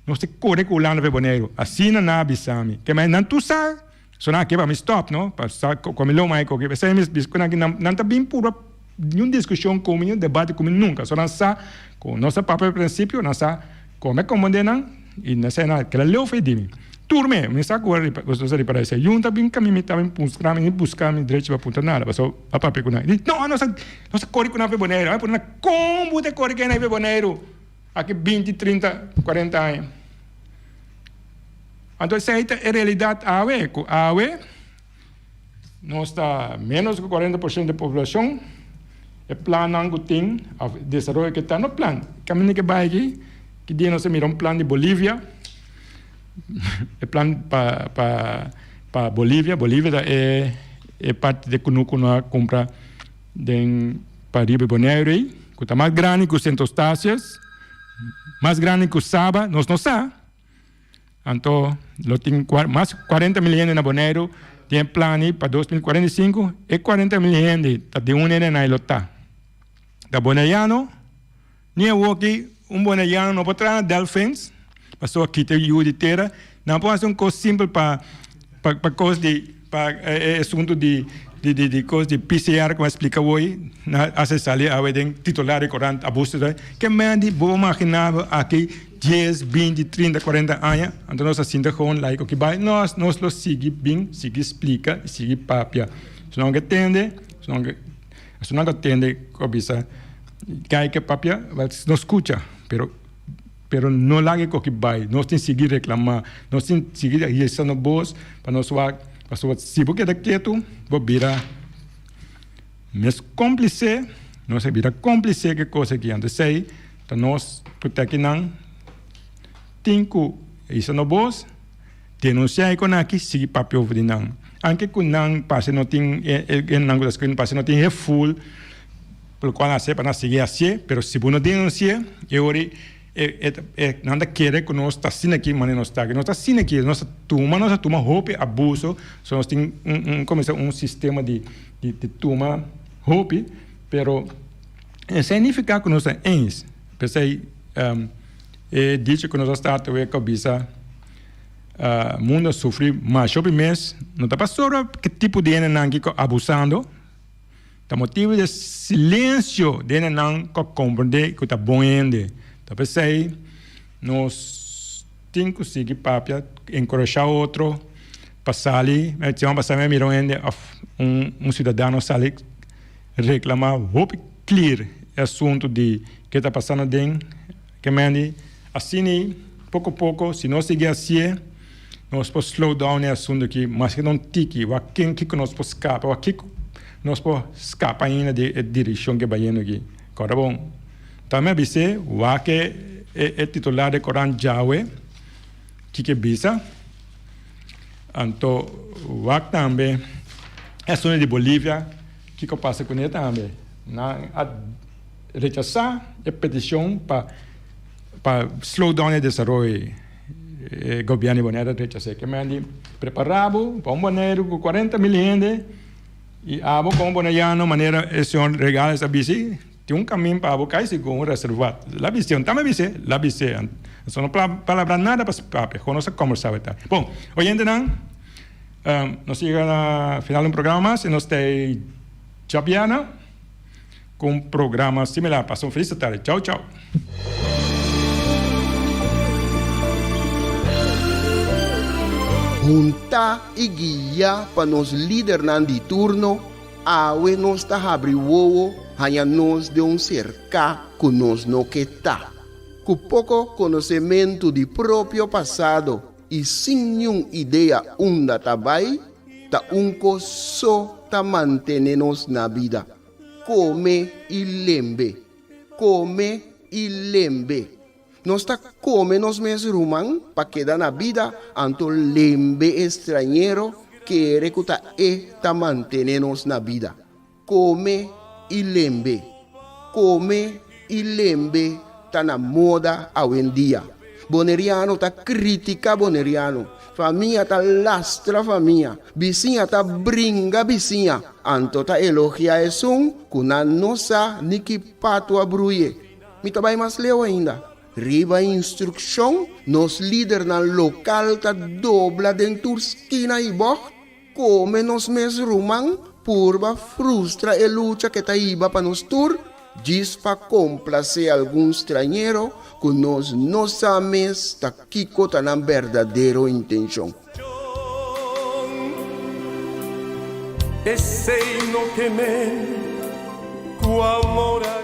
Nos ta kore ku Hulanda pa e Boneiru. Asina nan a bisa mi. Ke nan tur sa, so nan a ke pa mi stop no, pa sa ku mi lo mai koke. Esei mi bisa ku nan ki nan ta bin purba niun diskushon ku mi, niun debate ku mi nunka. So nan sa ku nos a papia prinsipio, nan sa ku mi a komprende nan i nan sa nan keda leu fe di mi. Tur me, mi sa ku nos a ripara esei. Yun ta bin kaminda mi ta bin mustra mi, ni buska mi drechi pa puntra nada, pasobra a papia ku nan. Di, no, nos a nos a kore ku nan pa e Boneiru. A pone nan, kon bo ta kore ku nan pa e Boneiru? Aki 20, 30, 40 aña. Anto esei ta e realidat awe, ku awe nos ta ménos ku 40% di poblashon, e plannan ku tin òf desaroyo ku ta no plan, kaminda ke bai aki, ki dia nos a mira un plan di Bolivia, e plan pa pa pa Bolivia, Bolivia ta e e parti di kunuku no a kumpra den pa riba e Boneiru ei, ku ta mas grandi ku Sint Eustatius, mas grandi ku Saba, nos no sa. Anto lo tin mas 40 mil hende na Boneiru, tin e plan ei pa 2045, e 40 mil hende ta di un hende nan lo ta. Ta boneiano, ni awoki un boneiano no por traha na Delfins, pasobra kita yu di tera, nan por hasi un kos simpel pa pa kos di pa e asuntu di di di di kos di PCR ku a splika awor nan a hasi sali awe den titular di korant abuso ke men di bo magina bo aki dies 20 30 40 aña anto nos a sinta gewoon like oki bai nos nos lo sigui bin sigui splika i sigui papia si nan ke tende si nan ke si nan ka tende ku a bisa kai ke papia no skucha pero. Pero no laga e koki bai. Nos tin sigui reklamá. Nos tin sigui hisa nos bos pa nos wak. Pasobra si bo keda ketu, bo bira mes kómplise. Nos a bira kómplise ku e kos aki. Anto esei ta nos ku ta akinan tin ku hisa nos bos, denunsiá e kon aki, sigui papia over di nan. Anke ku nan parse no tin, e hendenan ku ta skirbi parse no tin heful. Lokual nan a hasié pa nan sigui hasié, pero si bo no denunsié, e ora E e nan ta kere ku nos ta asina aki manera nos ta aki. Nos ta asina aki, nos ta tuma, nos a tuma hopi abuso, so nos tin un un kuminsá un sistema di di di tuma hopi, pero esei nifiká ku nos ta eens. P'esei e dicho ku nos a start awe ku a bisa mundo a sufri masha hopi mes, no ta pasobra ki tipo di hendenan ki abusando. Ta motibu di e silensio den e nan ku a komprendé ku ta bon hende. Ta p'esei nos tin ku sigui papia, enkurashá otro pa sali. Mi siman pasá mi a mira un hende òf un siudadano sali reklamá hopi klir e asuntu di ke ta pasando den Kemendi. Asina poko poko si nos sigui hasié nos por slow down e asuntu aki maske ta un tiki wak ken kiko nos por skapa wak kiko nos por skapa ainda di e direkshon ke bayendo aki. Kòrda bon tambe a bis'é wak e e titular di korant djawe kiko e bisa anto wak tambe e asuntu di Bolivia kiko pasa kuné tambe nan a rechasá e petishon pa pa slow down e desaroyo e gobièrnu di Boneiru a rechas'é. Ke men di prepará bo pa un Boneiru ku 40.000 hende i abo komo boneiano manera e señor Regales a bisi tin un kamin pa abo kai segun un reservat. La bis'é, un tambe bis'é, la bis'é. Anto no palabrá nada pa papia, kon nos a kombersá wet. Bon, oyentenan, nos a yega na final di un programa mas i nos ta e djabièrnè. Ku un programa similar. Pasa un felis tardi. Chau chau. Huntá i guiá pa nos lidernan di turno, awe nos ta habri wowo haña nos den un serká ku nos no ke ta. Ku poko konosementu di propio pasado i sin niun idea unda ta bai, ta un kos so ta mantene nos na bida, kome i lembe, kome i lembe. Nos ta kome nos mes ruman pa keda na bida, anto lembe e strañero kere ku ta e ta mantene nos na bida. Kome i lembe. Kome i lembe ta na moda awendia. Boneriano ta kritika boneriano, famia ta lastra famia, bisiña ta bringa bisiña, anto ta elogia esun ku nan no sa ni ki patu a bruye. Mi ta bai mas leu ainda. Riba instrukshon, nos lidernan lokal ta dobla den tur skina i bògt. Kome nos mes ruman purba frustra e lucha ke ta hiba pa nos tur, djis pa komplasé algun strañero ku nos no sa mes ta kiko ta nan berdadero intenshon. Esei no ke men ku amor a.